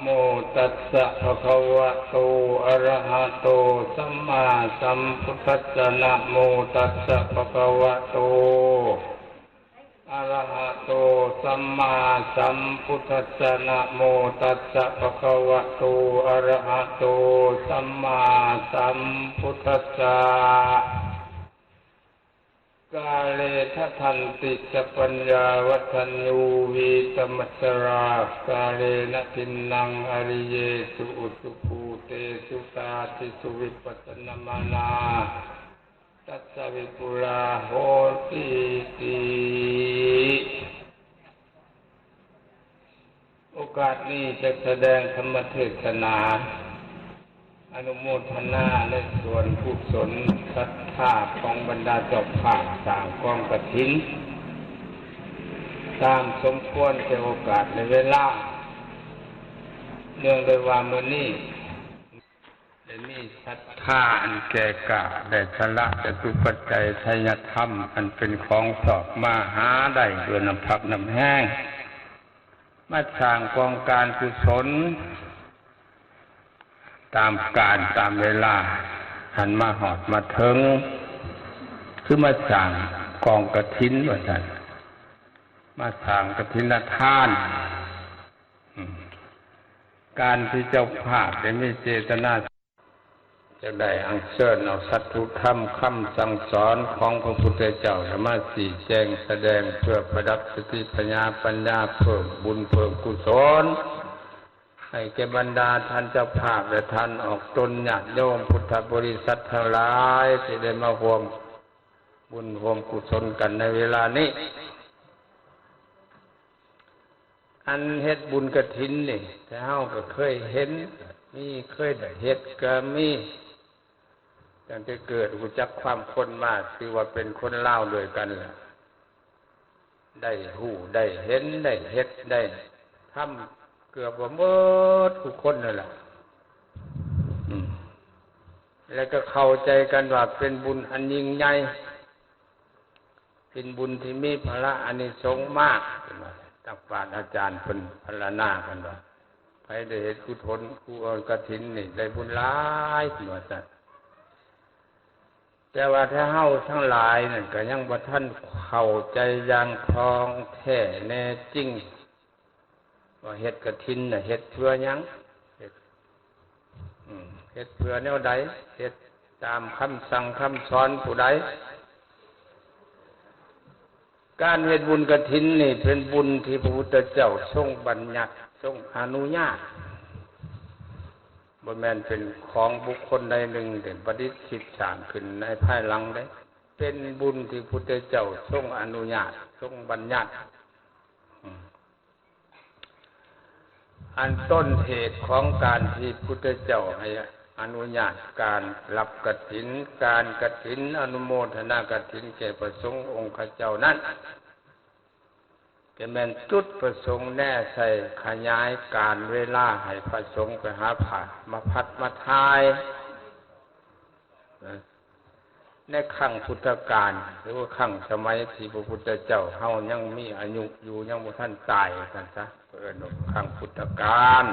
โมตัสสะภะคะวะโต อะระหะโต สัมมาสัมพุทธัสสะ นะโมตัสสะภะคะวะโต อะระหะโต สัมมาสัมพุทธัสสะ นะโมตัสสะภะคะวะโต อะระหะโต สัมมาสัมพุทธัสสะ กาเลทะทันติ จะปัญญาวัฒญู วีตมัจจรา กาเลนะทินนัง อริเยสุ อุจุภูเตสุ ตาทิสุ วิปัสสนมานา ตัสสะ วิปุลา โหติติ โอกาสนี้จะแสดงธรรมเทศนา อนุโมทนาในส่วนกุศลศรัทธาของบรรดาเจ้าภาพสร้างกองกฐิน ตามสมควรแก่โอกาสและเวลา เนื่องด้วยว่ามื้อนี้ ได้มีศรัทธาอันแก่กล้า ได้สละจตุปัจจัยไทยธรรมอันเป็นของชอบมาหาได้ด้วยน้ำพักน้ำแฮง มาสร้างกองการกุศล ตามกาลตามเวลา อันมาฮอดมาถึง คือมาสร้างกองกฐินว่าซั่น มาสร้างกฐินทาน อืม การที่เจ้าภาพได้มีเจตนา จะได้อัญเชิญเอาสัตถุธรรมคำสั่งสอนของพระพุทธเจ้ามาชี้แจงแสดง เพื่อประดับสติปัญญา ปัญญา เพิ่มบุญเพิ่มกุศล ให้แก่บรรดาท่านเจ้าภาพและท่านออกตนญาติโยมพุทธบริษัททั้งหลาย ที่ได้มาร่วมบุญร่วมกุศลกันในเวลานี้ อันเฮ็ดบุญกฐินนี่ แต่เฮาก็เคยเห็น มี เคยได้เฮ็ดก็มี ตั้งแต่เกิดรู้จักความคนมา ถือว่าเป็นคนลาวด้วยกันแหละ ได้รู้ ได้เห็น ได้เฮ็ด ได้ทำ เกือบว่าหมดทุกคนนั่นแหละ อืม แล้วก็เข้าใจกันว่าเป็นบุญอันยิ่งใหญ่ เป็นบุญที่มีพละอานิสงส์มาก เพิ่นว่า ตักบาตรอาจารย์เพิ่นพรรณนากันว่า ไผได้เฮ็ดกุศล กุ เอ่อ กฐินนี่ได้บุญหลาย เพิ่นว่าซั่น แต่ว่าถ้าเฮาทั้งหลายนั่นก็ยังบ่ทันเข้าใจอย่างท่องแท้แน่จริง ว่าเฮ็ดกฐินน่ะเฮ็ดเพื่อหยัง เฮ็ด อืม เฮ็ดเพื่อแนวใด เฮ็ดตามคำสั่งคำสอนผู้ใด การเฮ็ดบุญกฐินนี่เป็นบุญที่พระพุทธเจ้าทรงบัญญัติ ทรงอนุญาต บ่แม่นเป็นของบุคคลใดหนึ่งได้ประดิษฐ์คิดสร้างขึ้นในภายหลังเด้ เป็นบุญที่พุทธเจ้าทรงอนุญาต ทรงบัญญัติ อืม อันต้นเหตุของการที่พุทธเจ้าให้อนุญาตการรับกฐิน การกฐิน อนุโมทนากฐินแก่พระสงฆ์องค์ข้าเจ้านั้น ก็แม่นจุดประสงค์แน่ใส่ขยายการเวลาให้พระสงฆ์ไปหาพระมาพัดมาทาย ในครั้งพุทธกาล หรือว่าครั้งสมัยที่พระพุทธเจ้าเฮายังมีอายุอยู่ ยังบ่ทันตาย ว่าซั่นซะ เอิ้นว่าครั้งพุทธกาล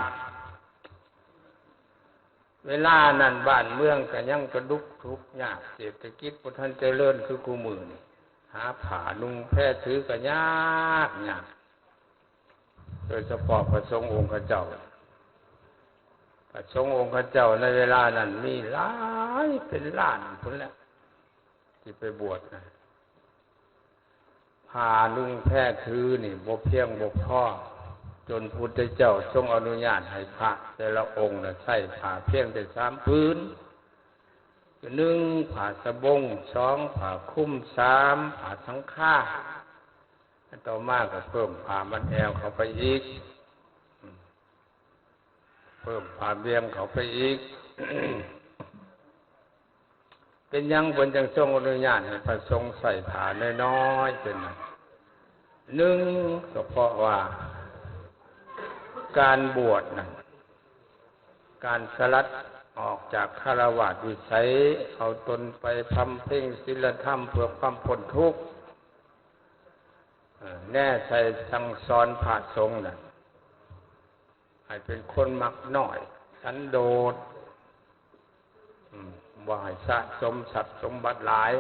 เวลานั้นบ้านเมืองก็ยังกระดุกทุกข์ยาก เศรษฐกิจบ่ทันเจริญคือคู่มื้อนี้ หาผ้านุ่งแพถือก็ยากยาก โดยเฉพาะพระสงฆ์องค์ข้าเจ้า พระสงฆ์องค์ข้าเจ้าในเวลานั้นมีหลายเป็นล้านพุ้นแหละ ที่ไปบวชนะ ผ้านุ่งแพถือนี่บ่เพียงบ่พอ จนพุทธเจ้าทรงอนุญาตให้พระแต่ละองค์น่ะใช้ผ้าเพียงแต่สามผืน คือหนึ่ง ผ้าสบง สอง ผ้าคลุม สาม ผ้าสังฆา ต่อมาก็เพิ่มผ้ามัดแอวเข้าไปอีก เพิ่มผ้าเบี่ยงเข้าไปอีก เป็นหยังเพิ่นจึงทรงอนุญาตให้พระสงฆ์ใส่ผ้าน้อยๆ เป็นนั้น หนึ่ง ก็เพราะว่าการบวชนั้น การสลัดออกจากฆราวาสวิสัย เอาตนไปบำเพ็ญศีลธรรมเพื่อความพ้นทุกข์ เอ่อ แน่ใส่สั่งสอนพระสงฆ์น่ะ ໃຫ້ເປັນຄົນມັກນ້ອຍ ສັນໂດດ ອືມ ບໍ່ໃຫ້ສະສົມຊັບສົມບັດຫຼາຍ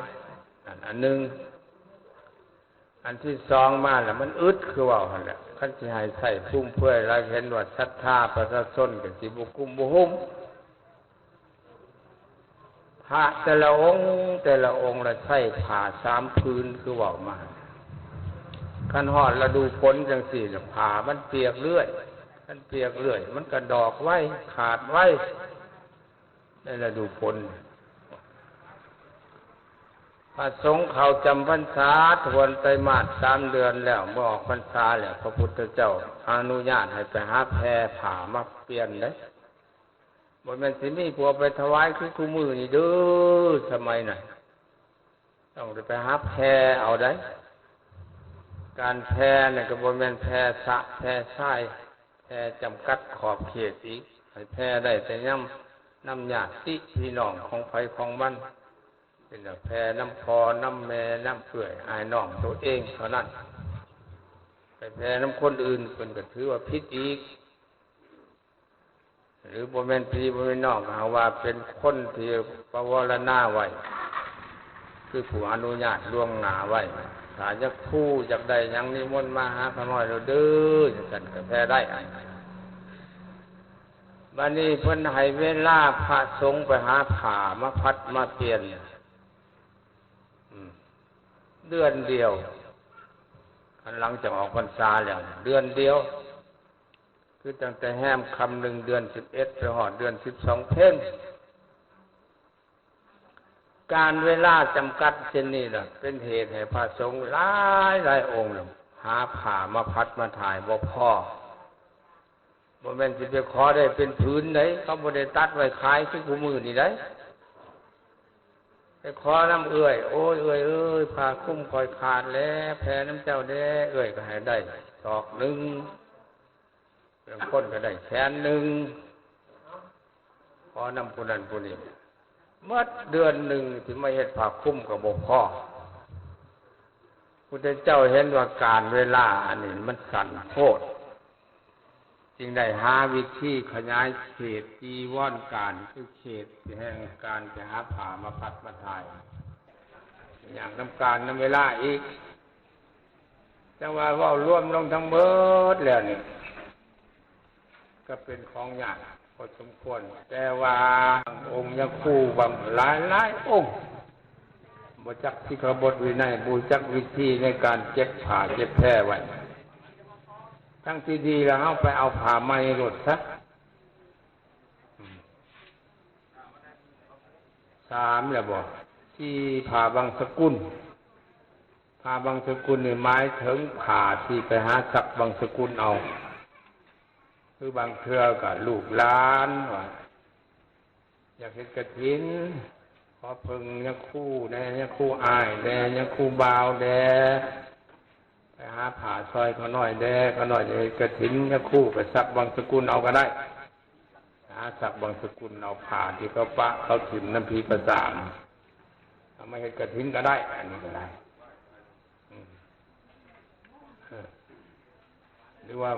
ນັ້ນອັນໜຶ່ງ. ອັນທີສອງມາລະ ມັນອຶດ ຄືເວົ້າຫັ້ນແຫຼະ. ຄັນຊິໃຫ້ໃຊ້ຟຸມເຟືອຍຫຼາຍ ເຫັນວ່າສັດທາປະຊາຊົນກໍຊິບໍ່ກຸ້ມບໍ່ຫຸ້ມ. ພະແຕ່ລະອົງ ແຕ່ລະອົງລະໃຊ້ຜ້າສາມຜືນ ຄືເວົ້າມາ. ຄັນຮອດລະດູຝົນຈັ່ງຊີ້ລະ ຜ້າມັນປຽກເລື້ອຍ, ຄັນປຽກເລື້ອຍ ມັນກະດອກໄວ ຂາດໄວ ໃນລະດູຝົນ. ພະສົງເຂົ້າຈຳພັນສາ ທວນໄຕມາດສາມເດືອນແລ້ວ ເມື່ອອອກພັນສາແລ້ວ ພະພຸດທະເຈົ້າອະນຸຍາດໃຫ້ໄປຫາແພຜ້າມາປ່ຽນເດ້. ບໍ່ແມ່ນຊິມີຜູ້ເອົາໄປຖວາຍຄືຄູ່ມື້ນີ້ເດີ້ ສະໄໝນັ້ນ ຕ້ອງໄດ້ໄປຫາແພເອົາໃດ໋. ການແພນັ້ນກໍບໍ່ແມ່ນແພສະແພຊາຍ ແພຈຳກັດຂອບເຂດອີກ, ໃຫ້ແພໄດ້ແຕ່ຍາມນຳຍາດຕິພີ່ນ້ອງຂອງໃຜຂອງມັນ, ເປັນແພນຳພໍ່ນຳແມ່ ນຳເອື້ອຍອ້າຍນ້ອງໂຕເອງເທົ່ານັ້ນ. ໄປແພນຳຄົນອື່ນ ເພິ່ນກໍຖືວ່າຜິດອີກ. ຫຼືບໍ່ແມ່ນພີ່ບໍ່ແມ່ນນ້ອງ ຫາກວ່າເປັນຄົນທີ່ປະວາລະນາໄວ້ ຄືຜູ້ອະນຸຍາດລ່ວງໜ້າໄວ້, ຖ້າຢາກຮູ້ຢາກໄດ້ຫຍັງ ນິມົນມາຫາຂ້ານ້ອຍໂລດເດີ້ ຈັ່ງຊັ້ນກໍແພໄດ້. ບັດນີ້ເພິ່ນໃຫ້ເວລາພະສົງໄປຫາຜ້າມາພັດມາປ່ຽນ ອືມ ເດືອນດຽວ, ຄັນຫຼັງຈາກອອກພັນສາແລ້ວ ເດືອນດຽວ. ຄືຕັ້ງແຕ່ແຮມຄ່ຳໜຶ່ງເດືອນສິບເອັດ ໄປຮອດເດືອນສິບສອງເພັງ. ການເວລາຈຳກັດເຊັ່ນນີ້ລະ ເປັນເຫດໃຫ້ພະສົງຫຼາຍໆອົງລະ ຫາຜ້າມາພັດມາຖ່າຍບໍ່ພໍ. ບໍ່ແມ່ນຊິໄປຂໍໄດ້ເປັນຜືນໃດ໋, ເຂົາບໍ່ໄດ້ຕັດໄວ້ຂາຍຄືຄູ່ມື້ນີ້ໃດ໋. ໄປຂໍນຳເອື້ອຍ, ໂອ້ຍ ເອື້ອຍເອີຍ ຜ້າຄຸມຂ້ອຍຂາດແລ້ວ ແພນຳເຈົ້າແດ່. ເອື້ອຍກໍໃຫ້ໄດ້ສອກໜຶ່ງ. ບາງຄົນກໍໄດ້ແສນໜຶ່ງ, ຂໍນຳຜູ້ນັ້ນຜູ້ນີ້ ໝົດເດືອນໜຶ່ງ ຊິມາເຮັດຜ້າຄຸມກໍບໍ່ພໍ. ພຸດທະເຈົ້າເຫັນວ່າການເວລາອັນນີ້ມັນສັ້ນໂພດ, ຈຶ່ງໄດ້ຫາວິທີຂະຫຍາຍເຂດຈີວອນການ ຄືເຂດແຫ່ງການໄປຫາຜ້າມາພັດມາຖ່າຍ ຍາກນຳການນຳເວລາອີກ. ຈັ່ງວ່າເວົ້າລວມລົງທັງເບິດແລ້ວນີ້ ກໍເປັນຂອງຍາກພໍສົມຄວນ, ແຕ່ວ່າອົງຍາຄູບາງຫຼາຍໆອົງ ບໍ່ຈັກສິກຂາບົດວິໄນ, ບໍ່ຈັກວິທີໃນການເກັບຜ້າເກັບແພໄວ້. ທາງທີ່ດີລະ ເຮົາໄປເອົາຜ້າໃໝ່ໂລດຊະ. ສາມແລ້ວບໍ? ສີ່ ຜ້າບັງສະກຸນ. ຜ້າບັງສະກຸນນີ້ໝາຍເຖິງຜ້າທີ່ໄປຫາສັກບັງສະກຸນເອົາ, ຄືບາງເທື່ອກໍລູກຫຼານວ່າຢາກເຮັດກະຖິນ ຂໍເພິ່ງຍາຄູແດ່, ຍາຄູອ້າຍແດ່, ຍາຄູບ່າວແດ່, ໄປຫາຜ້າຊ່ອຍຂ້ານ້ອຍແດ່, ຂ້ານ້ອຍຈະເຮັດກະຖິນ, ຍາຄູກໍສັກບັງສະກຸນເອົາກໍໄດ້. ຫາສັກບັງສະກຸນເອົາຜ້າທີ່ເຂົາປະເຂົາຖິ້ມນຳຜີປະສາງ ເອົາມາເຮັດກະຖິນກໍໄດ້, ອັນນີ້ກໍໄດ້. ອືມ ເອີ ຫຼືວ່າ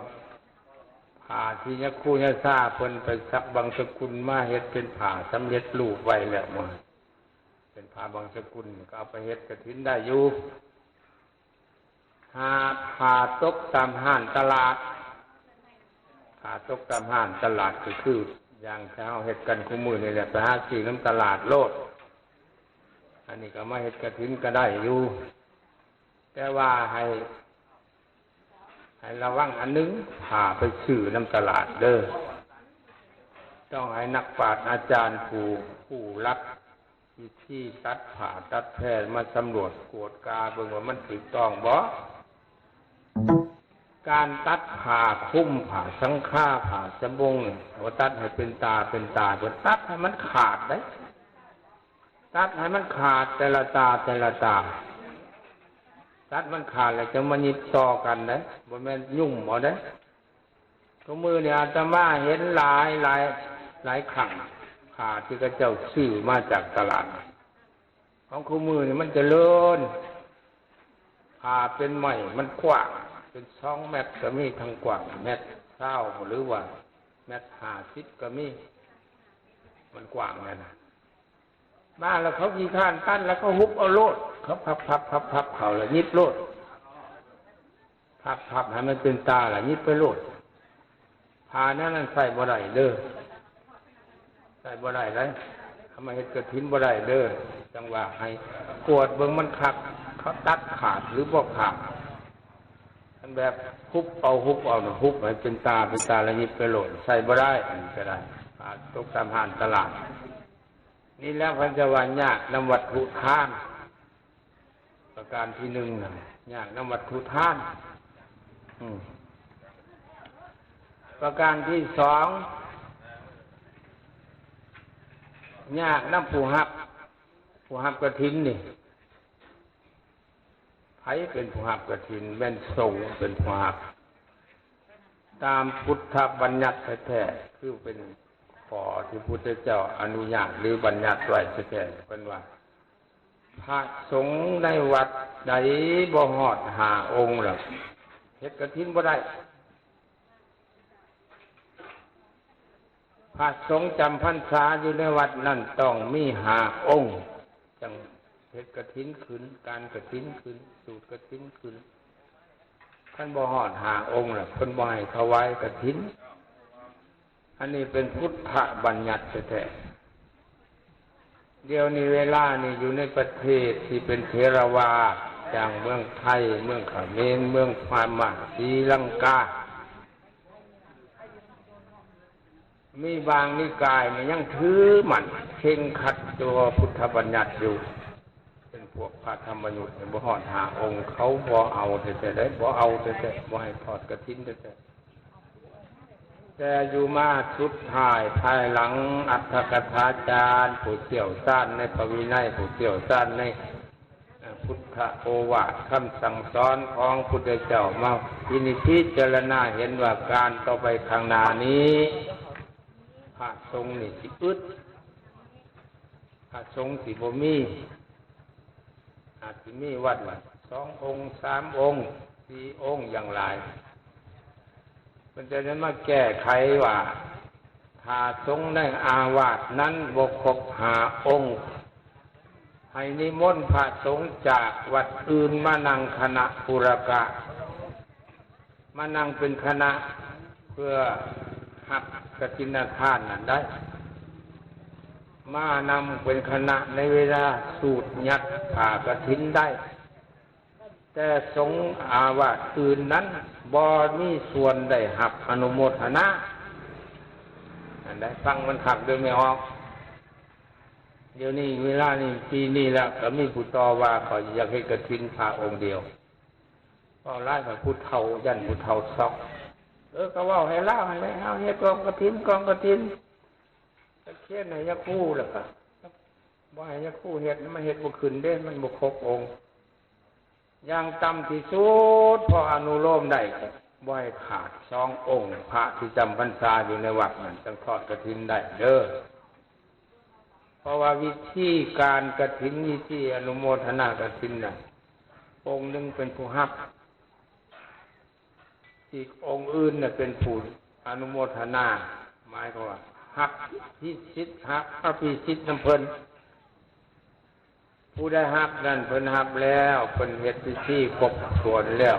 ຜ້າທີ່ຍາຄູຍາຊາເພິ່ນໄປສັກບັງສະກຸນມາເຮັດເປັນຜ້າສຳເລັດຮູບໄວ້ແລ້ວ, ເປັນຜ້າບັງສະກຸນ ກໍເອົາໄປເຮັດກະຖິນໄດ້ຢູ່. ຜ້າ ຜ້າຕົກຕາມຮ້ານຕະຫຼາດ, ຜ້າຕົກຕາມຮ້ານຕະຫຼາດກໍຄືຢ່າງທີ່ເຮົາເຮັດກັນຄູ່ມື້ນີ້ແຫຼະ, ໄປຫາຊື້ນຳຕະຫຼາດໂລດ. ອັນນີ້ກໍມາເຮັດກະຖິນກໍໄດ້ຢູ່, ແຕ່ວ່າໃຫ້ ໃຫ້ລະວັງອັນໜຶ່ງ, ຖ້າໄປຊື້ນຳຕະຫຼາດເດີ້ ຕ້ອງໃຫ້ນັກປາດອາຈານຜູ້ຮູ້ຫຼັກ ວິທີຕັດຜ້າຕັດແພມາສຳຫຼວດກວດກາເບິ່ງວ່າມັນຖືກຕ້ອງບໍ່? ການຕັດຜ້າຄຸມ, ຜ້າສັງຄາ, ຜ້າສະບົງນີ້ ບໍ່ຕັດໃຫ້ເປັນຕາເປັນຕາ, ເພິ່ນຕັດໃຫ້ມັນຂາດເດ້, ຕັດໃຫ້ມັນຂາດແຕ່ລະຕາແຕ່ລະຕາ. ຕັດມັນຂາດແລ້ວຈັ່ງມາຫຍິບຕໍ່ກັນເດ້, ບໍ່ແມ່ນຫຍຸ້ມເອົາເດ້. ທຸກມື້ນີ້ອາດຕະມາເຫັນຫຼາຍ ຫຼາຍ ຫຼາຍຄັ້ງ ຜ້າທີ່ເຂົາເຈົ້າຊື້ມາຈາກຕະຫຼາດ. ຂອງຄູ່ມື້ນີ້ມັນຈະເລີນ, ຜ້າເປັນໄມ້ມັນກວ້າງ, ເປັນສອງແມັດກໍມີ, ທັງກວ້າງແມັດຊາວ ຫຼືວ່າ ແມັດຫ້າສິບກໍມີ ມັນກວ້າງແມ່ນນະ. ມາແລ້ວເຂົາຂີ້ຄ້ານຕັນ ແລ້ວເຂົາຫຸບເອົາໂລດ ເຂົາພັບໆໆໆເຂົ້າ ແລ້ວຫຍິບໂລດ ພັບໆໃຫ້ມັນເປັນຕາ ແລ້ວຫຍິບໄປໂລດ. ຜ້າແນວນັ້ນໃຊ້ບໍ່ໄດ້ເດີ້ ໃຊ້ບໍ່ໄດ້ເດ້ ເອົາມາເຮັດກະຖິນບໍ່ໄດ້ເດີ້. ຈັ່ງວ່າໃຫ້ກວດເບິ່ງມັນຄັກ ເຂົາຕັດຂາດຫຼືບໍ່ຂາດ. ຄັນແບບຫຸບເອົາ ຫຸບເອົານະ ຫຸບໃຫ້ເປັນຕາ ເປັນຕາ ແລ້ວຫຍິບໄປໂລດ ໃຊ້ບໍ່ໄດ້. ອັນນີ້ກໍໄດ້ ຕກຕາມຮ້ານຕະຫຼາດ. ນີ້ແຫຼະເພິ່ນຈະວ່າຍາກນຳວັດຖຸທານ. ປະການທີໜຶ່ງນະ ຍາກນຳວັດຖຸທານ. ອືມ ປະການທີສອງ ຍາກນຳຜູ້ຮັບ ຜູ້ຮັບກະຖິນນີ້. ໃຜເປັນຜູ້ຮັບກະຖິນ? ແມ່ນສົງເປັນຜູ້ຮັບ ຕາມພຸດທະບັນຍັດແທ້ໆ ຄືເປັນຂໍ້ທີ່ພຸດທະເຈົ້າອະນຸຍາດ ຫຼື ບັນຍັດໄວ້ແທ້ໆ. ເພິ່ນວ່າ ພະສົງໃນວັດໃດບໍ່ຮອດຫ້າອົງລະ ເຮັດກະຖິນບໍ່ໄດ້. ພະສົງຈຳພັນສາຢູ່ໃນວັດນັ້ນຕ້ອງມີຫ້າອົງ ຈັ່ງເຮັດກະຖິນຂຶ້ນ ການກະຖິນຂຶ້ນ ສູດກະຖິນຂຶ້ນ. ຄັນບໍ່ຮອດຫ້າອົງລະ ເພິ່ນບໍ່ໃຫ້ຖວາຍກະຖິນ. ອັນນີ້ເປັນພຸດທະບັນຍັດແທ້ໆ. ດຽວນີ້ເວລານີ້ຢູ່ໃນປະເທດທີ່ເປັນເຖລະວາດ ຢ່າງເມືອງໄທ ເມືອງຂະເໝນ ເມືອງພະມ້າ ສີລັງກາ ມີບາງນິກາຍນີ້ຍັງຖືໝັ້ນເຄັ່ງຄັດຕໍ່ພຸດທະບັນຍັດຢູ່. ເປັນພວກພະທຳມະຍຸດນີ້ ບໍ່ຮອດຫ້າອົງ ເຂົາບໍ່ເອົາແທ້ໆເດ້ ບໍ່ເອົາແທ້ໆ ບໍ່ໃຫ້ທອດກະຖິນແທ້ໆ. ແຕ່ຢູ່ມາສຸດທ້າຍ ພາຍຫຼັງອັດຖະກະຖາຈານ ຜູ້ຊ່ຽວຊານໃນພະວິໄນ ຜູ້ຊ່ຽວຊານໃນ ອາ ພຸດທະໂອວາດຄຳສັ່ງສອນຂອງພຸດທະເຈົ້າມາພິນິດພິຈາລະນາເຫັນວ່າ ການຕໍ່ໄປຂ້າງໜ້ານີ້ ພະສົງນີ້ຊິອຶດ ພະສົງຊິບໍ່ມີ ອາດຊິມີວັດລະສອງອົງ ສາມອົງ ສີ່ອົງຢ່າງຫຼາຍ. ເພິ່ນຈະໄດ້ມາແກ້ໄຂວ່າ ຖ້າສົງໃນອາວາດນັ້ນບໍ່ຄົບຫ້າອົງ ໃຫ້ນິມົນພະສົງຈາກວັດອື່ນມານັ່ງຄະນະປຸລະກະ ມານັ່ງເປັນຄະນະເພື່ອຮັບກະຖິນນະທານນັ້ນໄດ້ ມານຳເປັນຄະນະໃນເວລາສູດຍັດຜ້າກະຖິນໄດ້. ແຕ່ສົງອາວາດອື່ນນັ້ນບໍ່ມີສ່ວນໄດ້ຮັບອະນຸໂມທະນາ. ອັນໃດຟັງມັນຄັກເດີ້ແມ່ອອກ. ດຽວນີ້ເວລານີ້ ປີນີ້ລະ ກໍມີຜູ້ຕໍ່ວ່າ ເຂົາຢາກເຮັດກະຖິນພະອົງດຽວ. ເວົ້າຫຼາຍກໍຜູ້ເຖົ້າ ຢ້ານຜູ້ເຖົ້າຊອກ. ເອີ ກໍເວົ້າໃຫ້ລາວຫັ້ນແຫຼະ ເຮົາເຮັດກອງກະຖິນ ກອງກະຖິນ ກໍຂຽນໃຫ້ຍາຄູ ແລ້ວກໍບໍ່ໃຫ້ຍາຄູເຮັດ ມັນເຮັດບໍ່ຂຶ້ນເດ້ ມັນບໍ່ຄົບອົງ. ຢ່າງຕ່ຳທີ່ສຸດ ພໍອະນຸໂລມໄດ້ ກໍບໍ່ໃຫ້ຂາດສອງອົງ ພະທີ່ຈຳພັນສາຢູ່ໃນວັດນັ້ນ ຈັ່ງທອດກະຖິນໄດ້ເດີ້. ເພາະວ່າວິທີການກະຖິນ ວິທີອະນຸໂມທະນາກະຖິນນະ ອົງໜຶ່ງເປັນຜູ້ຮັບ ອີກອົງອື່ນນະເປັນຜູ້ອະນຸໂມທະນາ ໝາຍຄວາມວ່າຮັບພິສິດ ຮັບອະພິສິດນຳເພິ່ນ. ຜູ້ໄດ້ຮັບນັ້ນເພິ່ນຮັບແລ້ວ ເພິ່ນເຮັດພິທີຄົບຖ້ວນແລ້ວ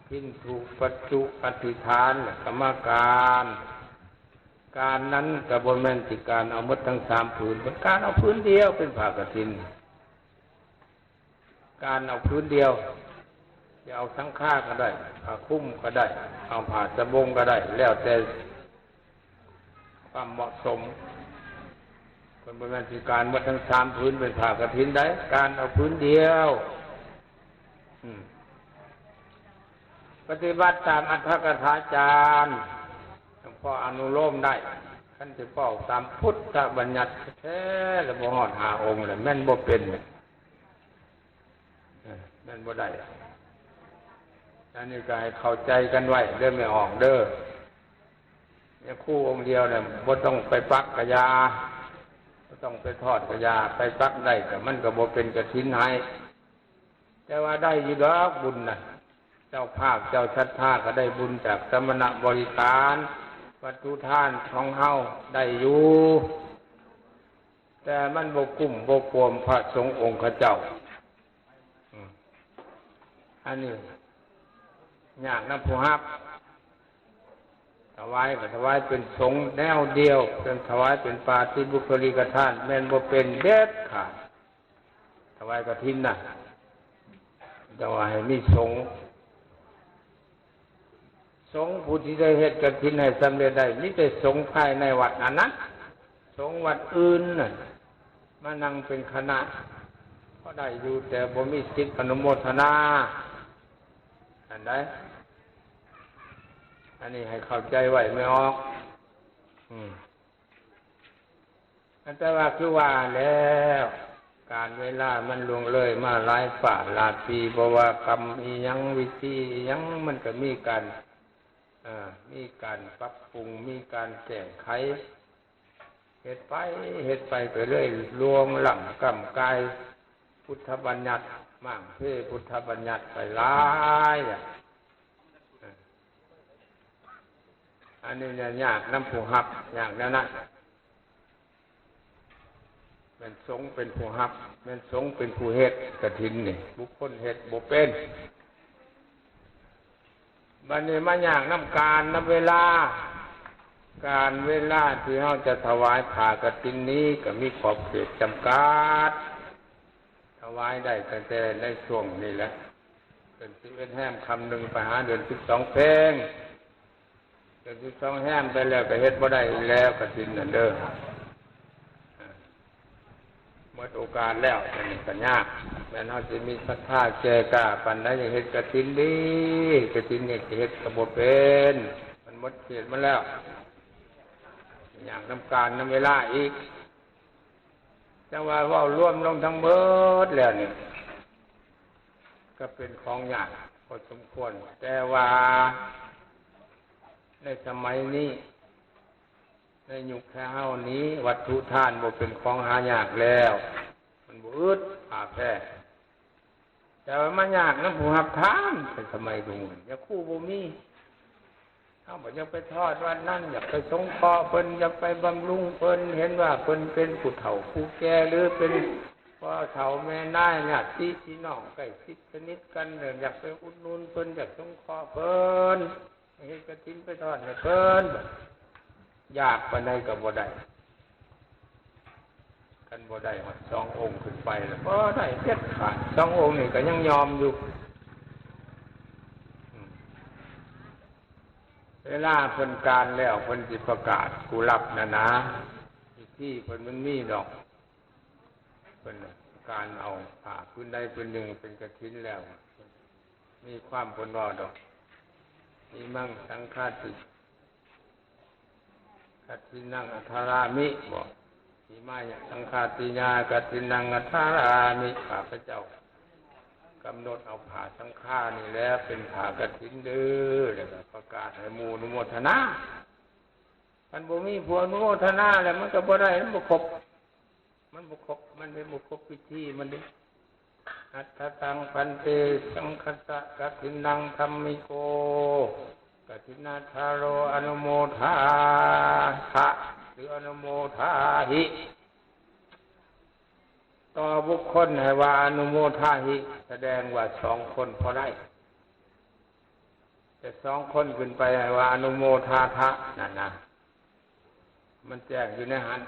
ພິນທຸປັດຈຸອະທິຖານ ກຳມະການ ການນັ້ນກໍບໍ່ແມ່ນຊິການເອົາໝົດທັງສາມຜືນ ເພິ່ນການເອົາຜືນດຽວເປັນຜ້າກະຖິນ. ການເອົາຜືນດຽວ ຈະເອົາສັງຄາກໍໄດ້ ຜ້າຄຸມກໍໄດ້ ເອົາຜ້າສະບົງກໍໄດ້ ແລ້ວແຕ່ຄວາມເໝາະສົມ. ເພິ່ນບໍ່ແມ່ນຊິການໝົດທັງສາມຜືນເປັນຜ້າກະຖິນໄດ໋ ການເອົາຜືນດຽວ. ອືມ ປະຕິບັດຕາມອັດຖະກະຖາຈານ ພໍອະນຸໂລມໄດ້. ຄັນຊິເວົ້າຕາມພຸດທະບັນຍັດແທ້ໆ ແລ້ວບໍ່ຮອດຫ້າອົງ ແລ້ວແມ່ນບໍ່ເປັນ ເອີ ແມ່ນບໍ່ໄດ້. ອັນນີ້ກໍໃຫ້ເຂົ້າໃຈກັນໄວ້ເດີ້ແມ່ອອກເດີ້. ຍາຄູອົງດຽວນະ ບໍ່ຕ້ອງໄປປັກກະຢ່າ ບໍ່ຕ້ອງໄປທອດກະຢ່າ ໄປປັກໄດ້ກໍມັນກໍບໍ່ເປັນກະຖິນໃຫ້. ແຕ່ວ່າໄດ້ຢູ່ດອກບຸນນະ ເຈົ້າພາບເຈົ້າສັດທາກໍໄດ້ບຸນຈາກສະມະນະບໍລິຂານ ວັດຖຸທານຂອງເຮົາໄດ້ຢູ່ ແຕ່ມັນບໍ່ກຸ້ມບໍ່ກວມພະສົງອົງຄະເຈົ້າ. ອືມ ອັນນີ້ຍາກນຳຜູ້ຮັບ. ຖວາຍກໍຖວາຍເປັນສົງແນວດຽວ, ເປັນຖວາຍເປັນປາຕິບຸກຄະລິກະທານ ແມ່ນບໍ່ເປັນເດັດຂາດ. ຖວາຍກະຖິນນະ ແຕ່ວ່າໃຫ້ມີສົງ, ສົງຜູ້ທີ່ໄດ້ເຮັດກະຖິນໃຫ້ສຳເລັດໄດ້ ມີແຕ່ສົງພາຍໃນວັດນັ້ນນະ. ສົງວັດອື່ນນັ້ນມານັ່ງເປັນຄະນະ ພໍໄດ້ຢູ່ ແຕ່ບໍ່ມີສິດອະນຸໂມທະນາ ອັນໃດ. ອັນນີ້ໃຫ້ເຂົ້າໃຈໄວ້ແມ່ອອກ. ອືມ ອັນແຕ່ວ່າຄືວ່າແລ້ວ ການເວລາມັນລ່ວງເລີຍມາຫຼາຍຟ້າຫຼາຍປີ, ບໍ່ວ່າກຳອີ່ຫຍັງ ວິທີອີ່ຫຍັງ ມັນກໍມີການ ເອີ ມີການປັບປຸງ ມີການແກ້ໄຂ ເຮັດໄປເຮັດໄປ ກໍເລີຍລ່ວງລ້ຳກ້ຳກາຍພຸດທະບັນຍັດ, ມ້າງເພພຸດທະບັນຍັດໄປຫຼາຍ. ອັນນີ້ແຫຼະຍາກນຳຜູ້ຮັບ, ຍາກແນວນັ້ນ. ແມ່ນສົງເປັນຜູ້ຮັບ, ແມ່ນສົງເປັນຜູ້ເຮັດກະຖິນນີ້, ບຸກຄົນເຮັດບໍ່ເປັນ. ບັດນີ້ມາຍາກນຳການນຳເວລາ, ການເວລາທີ່ເຮົາຈະຖວາຍຜ້າກະຖິນນີ້ກໍມີຂອບເຂດຈຳກັດ. ຖວາຍໄດ້ຕັ້ງແຕ່ໃນຊ່ວງນີ້ແຫຼະ, ເດືອນສິບເອັດແຮມຄ່ຳໜຶ່ງໄປຫາເດືອນສິບສອງເພັງ. ເດືອນສິບສອງແຮມໄປແລ້ວກໍເຮັດບໍ່ໄດ້ອີກແລ້ວ ກະຖິນນັ້ນເດີ, ໝົດໂອກາດແລ້ວ. ອັນນີ້ກໍຍາກ, ແມ່ນເຮົາຊິມີສັດທາແກ່ກ້າປານໃດ ຢາກເຮັດກະຖິນດີ, ກະຖິນນີ້ເຮັດກໍບໍ່ເປັນ, ມັນໝົດເຂດມາແລ້ວ, ຍາກນຳການນຳເວລາອີກ. ຈັ່ງວ່າເວົ້າລວມລົງທັງເບິດແລ້ວນີ້ ກໍເປັນຂອງຍາກພໍສົມຄວນ, ແຕ່ວ່າໃນສະໄໝນີ້ ໃນຍຸກແທ້ເຮົານີ້ ວັດຖຸທານບໍ່ເປັນຂອງຫາຍາກແລ້ວ, ມັນບໍ່ອຶດ ຜ້າແພ. ແຕ່ວ່າມັນຍາກນຳຜູ້ຮັບທານ ໃນສະໄໝທຸກມື້ ຢາກຄູ່ບໍ່ມີ. ເຮົາບໍ່ຢາກໄປທອດວັດນັ້ນ, ຢາກໄປສົງເຄາະເພິ່ນ, ຢາກໄປບຳລຸງເພິ່ນ, ເຫັນວ່າເພິ່ນເປັນຜູ້ເຖົ້າຜູ້ແກ່ ຫຼື ເປັນພໍ່ເຖົ້າແມ່ນາຍ ຍາດຕິພີ່ນ້ອງໃກ້ຊິດສະໜິດກັນ, ຢາກໄປອຸດໜູນເພິ່ນ, ຢາກສົງເຄາະເພິ່ນ, ເຮັດກະຖິນໄປທອດໃຫ້ເພິ່ນ. ຢາກປານໃດກໍບໍ່ໄດ້. ຄັນບໍ່ໄດ້ຮອດສອງອົງຂຶ້ນໄປແລ້ວ ບໍ່ໄດ້ເດັດຂາດ. ສອງອົງນີ້ກໍຍັງຍອມຢູ່. ອືມ ເວລາເພິ່ນການແລ້ວ ເພິ່ນຊິປະກາດຜູ້ຮັບນັ້ນນະ, ພິທີເພິ່ນມັນມີດອກ. ເພິ່ນການເອົາຜ້າພື້ນໃດພື້ນໜຶ່ງເປັນກະຖິນແລ້ວ ມີຄວາມເພິ່ນເວົ້າດອກ, ອິມັງສັງຄາຕິ ກະຖິນນັງອັດຖາຣາມິ ບໍ ອິມາຍະສັງຄາຕິຍາ ກະຖິນນັງອັດຖາຣາມິ, ຂ້າພະເຈົ້າກຳນົດເອົາຜ້າສັງຄານີ້ແຫຼະເປັນຜ້າກະຖິນເດີ, ແລ້ວກໍປະກາດໃຫ້ໝູ່ອະນຸໂມທະນາ. ຄັນບໍ່ມີຜູ້ອະນຸໂມທະນາແລ້ວ ມັນກໍບໍ່ໄດ້, ມັນບໍ່ຄົບ. ມັນບໍ່ຄົບ, ມັນເຮັດບໍ່ຄົບພິທີມັນເດ້. ອັດຖະຕັງ ພັນເຕ ສັງຄັດສະ ກະຖິນນັງ ທຳມິໂກ ກະຖິນນາທາໂຣ ອະນຸໂມທາທະ ຫຼື ອະນຸໂມທາຫິ. ຕໍ່ບຸກຄົນໃຫ້ວ່າ ອະນຸໂມທາຫິ ສະແດງວ່າສອງຄົນພໍໄດ້. ແຕ່ສອງຄົນຂຶ້ນໄປໃຫ້ວ່າ ອະນຸໂມທາທະ ນັ້ນນະ, ມັນແຈ້ງຢູ່ໃນຫັ້ນ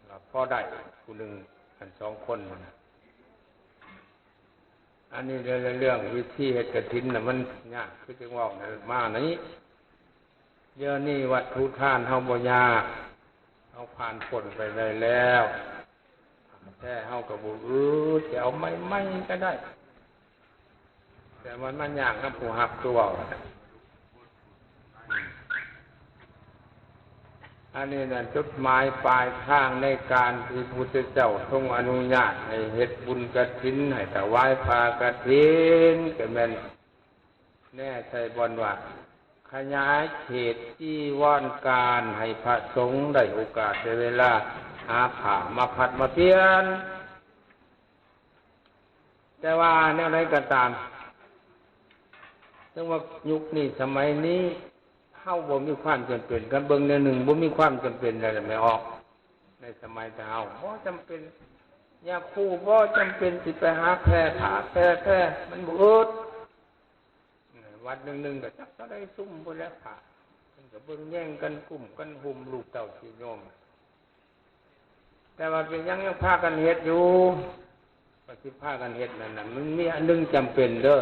ວ່າພໍໄດ້ຜູ້ໜຶ່ງ ອັນສອງຄົນນັ້ນນະ. ອັນນີ້ເລື່ອງ ເລື່ອງວິທີເຮັດກະຖິນນະ ມັນຍາກ ຄືຈັ່ງເວົ້ານັ້ນມານີ້. ດຽວນີ້ວັດຖຸທານເຮົາບໍ່ຍາກ, ເຮົາຜ່ານພົ້ນໄປໄດ້ແລ້ວ. ແທ້ເຮົາກໍບໍ່ອຶດ, ຈະເອົາໃໝ່ໆກໍໄດ້, ແຕ່ມັນມາຍາກນຳຜູ້ຮັບ ຄືເວົ້າ. ອັນນີ້ນັ້ນ ຈຸດໝາຍປາຍທາງໃນການທີ່ພະພຸດທະເຈົ້າຊົງອະນຸຍາດໃຫ້ເຮັດບຸນກະຖິນ, ໃຫ້ຖວາຍຜ້າກະຖິນ, ກໍແມ່ນ ແນໃສ່ບ່ອນວ່າ ຂະຫຍາຍເຂດຈີວອນການໃຫ້ພະສົງໄດ້ໂອກາດໄດ້ເວລາຫາຜ້າມາພັດມາປ່ຽນ. ແຕ່ວ່າແນວໃດກໍຕາມ, ເຖິງວ່າຍຸກນີ້ສະໄໝນີ້ ເຮົາບໍ່ມີຄວາມຈຳເປັນ. ຄັນເບິ່ງແນວໜຶ່ງບໍ່ມີຄວາມຈຳເປັນແລ້ວແມ່ອອກ ໃນສະໄໝແຕ່ເຮົາບໍ່ຈຳເປັນ ຍາຄູບໍ່ຈຳເປັນຊິໄປຫາແຜ່ຜ້າແຜ່ແຜ່ ມັນບໍ່ອຶດ. ວັດໜຶ່ງໆກໍຈັກເທົ່າໃດຊຸມພຸ້ນແຫຼະພະ ເພິ່ນກໍເບິ່ງແຍງກັນ ກຸ້ມກັນຫຸ້ມລູກເຕົ້າຊິໂຍມ. ແຕ່ວ່າເປັນຫຍັງຍັງພາກັນເຮັດຢູ່? ກໍຊິພາກັນເຮັດນັ້ນນະ ມັນມີອັນໜຶ່ງຈຳເປັນເດີ້.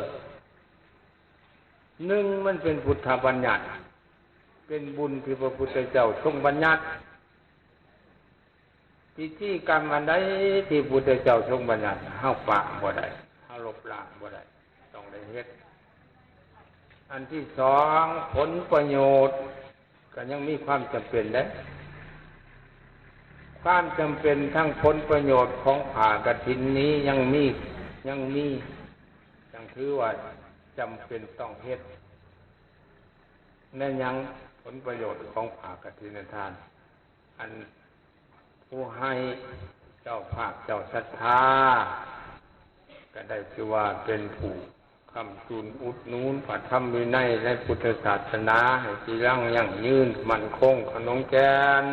ໜຶ່ງ ມັນເປັນພຸດທະບັນຍັດ ເປັນບຸນທີ່ພະພຸດທະເຈົ້າຊົງບັນຍັດ. ພິທີກຳອັນໃດທີ່ພຸດທະເຈົ້າຊົງບັນຍັດ ເຮົາປະບໍ່ໄດ້ ເຮົາລົບລ້າງບໍ່ໄດ້ ຕ້ອງໄດ້ເຮັດ. ອັນທີສອງ ຜົນປະໂຫຍດ ກໍຍັງມີຄວາມຈຳເປັນເດ້. ຄວາມຈຳເປັນທາງຜົນປະໂຫຍດຂອງຜ້າກະຖິນນີ້ຍັງມີ ຍັງມີ ຍັງຖືວ່າຈຳເປັນຕ້ອງເຮັດ. ແມ່ນຫຍັງ? ຜົນປະໂຫຍດຂອງຜ້າກະຖິນນະທ່ານ ອັນຜູ້ໃຫ້ ເຈົ້າພາບເຈົ້າສັດທາ ກໍໄດ້ຊື່ວ່າເປັນຜູ້ ຄ້ຳຈູນອຸດໜູນພະທຳວິໄນໃນພຸດທະສາສະໜາ ໃຫ້ຈີລັງຢັ້ງຍືນໝັ້ນຄົງຂະໜົງແກ່ນ.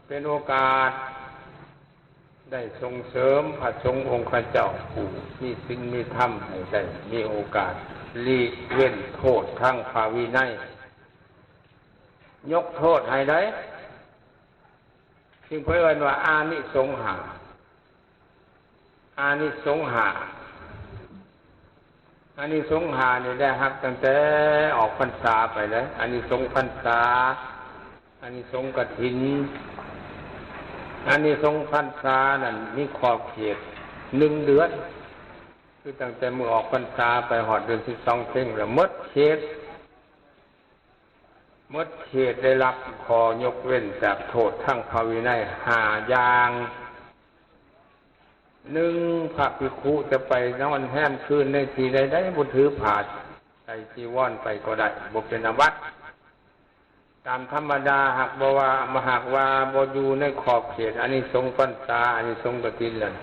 ເປັນໂອກາດໄດ້ສົ່ງເສີມພະສົງອົງຄະເຈົ້າຜູ້ມີສິນມີທຳ ໃຫ້ໄດ້ມີໂອກາດຫຼີກເວັ້ນໂທດທາງພະວິໄນ ຍົກໂທດໃຫ້ໄດ້. ຈຶ່ງເພິ່ນເອີ້ນວ່າອານິສົງຫ້າ ອານິສົງຫ້າ ອານິສົງຫ້ານີ້ໄດ້ຮັບຕັ້ງແຕ່ອອກພັນສາໄປເລີຍ ອານິສົງພັນສາ ອານິສົງກະຖິນ. ອານິສົງພັນສານັ້ນມີຂອບເຂດໜຶ່ງເດືອນ ຄືຕັ້ງແຕ່ມື້ອອກພັນສາໄປຮອດເດືອນສິບສອງເພັງ ແລ້ວໝົດເຂດ ໝົດເຂດໄດ້ຮັບຂໍ້ຍົກເວັ້ນຈາກໂທດທາງພະວິໄນຫ້າຢ່າງ. ໜຶ່ງ ພະພິກຂຸຈະໄປນອນແຮມຄືນໃນທີ່ໃດໆ ບໍ່ຖືຜ້າໄຕຈີວອນໄປກໍໄດ້ ບໍ່ເປັນອາບັດຕາມທຳມະດາ. ຫາກບໍ່ວ່າ ຫາກວ່າບໍ່ຢູ່ໃນຂອບເຂດອານິສົງພັນສາ ອານິສົງກະຖິນແລ້ວ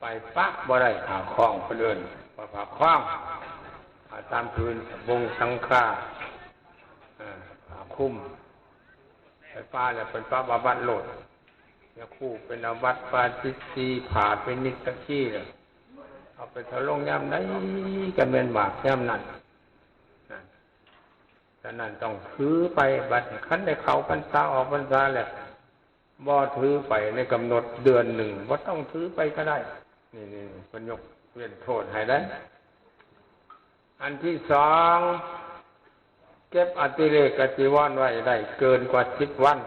ໄປປະບໍ່ໄດ້ຜ້າຄອງ ເພິ່ນເອີ້ນວ່າຜ້າຄອງ ຜ້າຕາມພື້ນ ສະບົງ ສັງຄາ ເອີ ຜ້າຄຸມ ໄປປະແລ້ວເພິ່ນປັບອາບັດໂລດ. ຍາຄູເປັນອາບັດ ປາຈິດສີ ຜ້າເປັນນິດຕະຄີ ແລ້ວເອົາໄປຖະລົງຍາມໃດກໍແມ່ນບາບຍາມນັ້ນ. ສະນັ້ນຕ້ອງຖືໄປ. ບັດນີ້ຄັນໄດ້ເຂົ້າພັນສາອອກພັນສາແລ້ວ ບໍ່ຖືໄປໃນກຳນົດເດືອນໜຶ່ງ ບໍ່ຕ້ອງຖືໄປກໍໄດ້. ນີ້ ນີ້ເພິ່ນຍົກເວັ້ນໂທດໃຫ້ໄດ້. ອັນທີສອງ ເກັບອະຕິເລກກະຈີວອນໄວ້ໄດ້ເກີນກວ່າສິບວັນ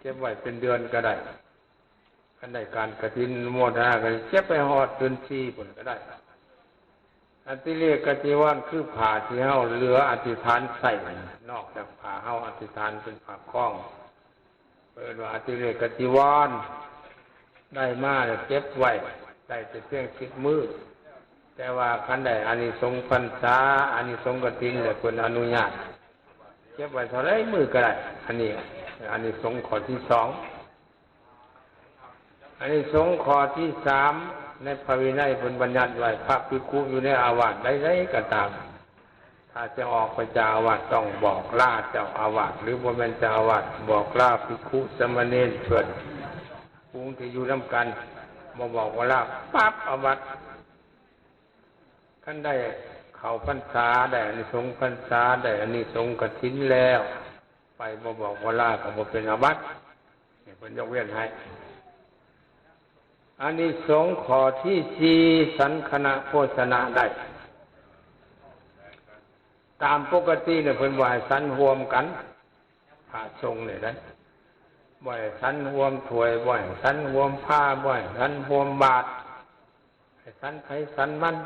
ເກັບໄວ້ເປັນເດືອນກໍໄດ້. ຄັນໄດ້ການກະຖິນອະນຸໂມທະນາ ກໍເກັບໄປຮອດເດືອນສີ່ພຸ້ນກໍໄດ້. ອະຕິເລກກະຈີວອນ ຄືຜ້າທີ່ເຮົາເຫຼືອອະທິຖານໃຊ້ ນອກຈາກຜ້າເຮົາອະທິຖານເປັນຜ້າຄອງ ເອີ້ນວ່າອະຕິເລກກະຈີວອນ. ໄດ້ມາແລ້ວເກັບໄວ້ ໄດ້ແຕ່ພຽງສິບມື້. ແຕ່ວ່າຄັນໄດ້ອານິສົງພັນສາ ອານິສົງກະຖິນ ແລ້ວເພິ່ນອະນຸຍາດເກັບໄວ້ເທົ່າໃດມື້ກໍໄດ້. ອັນນີ້ອານິສົງຂໍ້ທີສອງ. ອານິສົງຂໍ້ທີສາມ ໃນພະວິໄນເພິ່ນບັນຍັດໄວ້ ພະພິກຂຸຢູ່ໃນອາວາດໃດໆກໍຕາມ ຖ້າຈະອອກໄປຈາກອາວາດ ຕ້ອງບອກລາເຈົ້າອາວາດ ຫຼື ບໍ່ແມ່ນເຈົ້າອາວາດ ບອກລາພິກຂຸສາມະເນນເພື່ອນຝູງທີ່ຢູ່ນຳກັນ. ບໍ່ບອກວ່າລາປັບອາບັດ. ຄັນໄດ້ເຂົ້າພັນສາ ໄດ້ອານິສົງພັນສາ ໄດ້ອານິສົງກະຖິນແລ້ວ ໄປບໍ່ບອກບໍ່ລາກໍບໍ່ເປັນອາບັດ. ນີ້ເພິ່ນຍົກເວັ້ນໃຫ້. ອານິສົງຂໍ້ທີສີ່ ສັນຄະນະໂພຊະນະໄດ້. ຕາມປົກກະຕິນີ້ເພິ່ນບໍ່ໃຫ້ສັນຮ່ວມກັນ ພະສົງນີ້ໄດ໋ ບໍ່ໃຫ້ສັນຮ່ວມຖ້ວຍ ບໍ່ໃຫ້ສັນຮ່ວມພາ ບໍ່ໃຫ້ສັນຮ່ວມບາດ ໃຫ້ສັນໃຜສັນມັນ.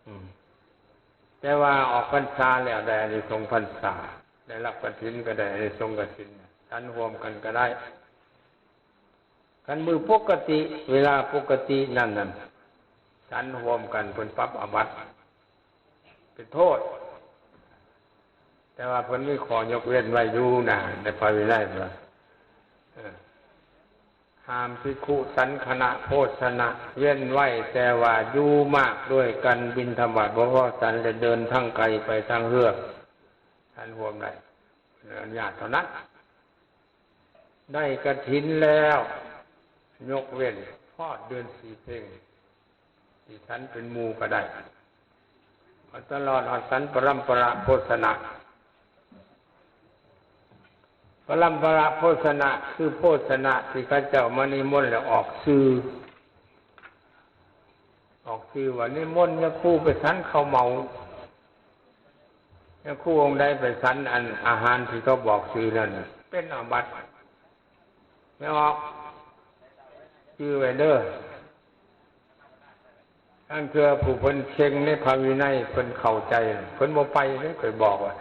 ອືມ ແຕ່ວ່າອອກພັນສາແລ້ວໄດ້ອານິສົງພັນສາ ໄດ້ຮັບກະຖິນກໍໄດ້ອານິສົງກະຖິນ ສັນຮ່ວມກັນກໍໄດ້. ຄັນມື້ປົກກະຕິ ເວລາປົກກະຕິນັ້ນ ນັ້ນ ສັນຮ່ວມກັນ ເພິ່ນປັບອາບັດ ເປັນໂທດ. ແຕ່ວ່າເພິ່ນມີຂໍ້ຍົກເວັ້ນໄວ້ຢູ່ນະ ໃນພະວິໄນວ່າ ເອີ ຫ້າມພິກຂຸສັນຄະນະໂພຊະນະ ເວັ້ນໄວ້ແຕ່ວ່າຢູ່ໝາກດ້ວຍກັນ ບິນທະບາດບໍ່ພໍສັນ ແລະເດີນທາງໄກໄປທາງເຮືອ ສັນຮ່ວມໄດ້ ອະນຸຍາດເທົ່ານັ້ນ. ໄດ້ກະຖິນແລ້ວ ຍົກເວັ້ນຮອດເດືອນສີ່ເພັງ ຊິສັນເປັນໝູ່ກໍໄດ້ ເອົາຕະຫຼອດຮອດສັນປະລຳປະລະໂພຊະນະ. ປະລຳປະລະໂພຊະນະ ຄືໂພຊະນະທີ່ເຂົາເຈົ້າມານິມົນແລ້ວອອກຊື່ ອອກຊື່ວ່ານິມົນຍາຄູໄປສັນເຂົ້າເໝົາ ຍາຄູອົງໃດໄປສັນອັນອາຫານທີ່ເຂົາບອກຊື່ນັ້ນ ເປັນອາບັດ. ແມ່ອອກ ຈື່ໄວ້ເດີ. ລາງເທື່ອຜູ້ເພິ່ນເຄັ່ງໃນພະວິໄນ ເພິ່ນເຂົ້າໃຈ ເພິ່ນບໍ່ໄປເດ້ ໄປບອກວ່າ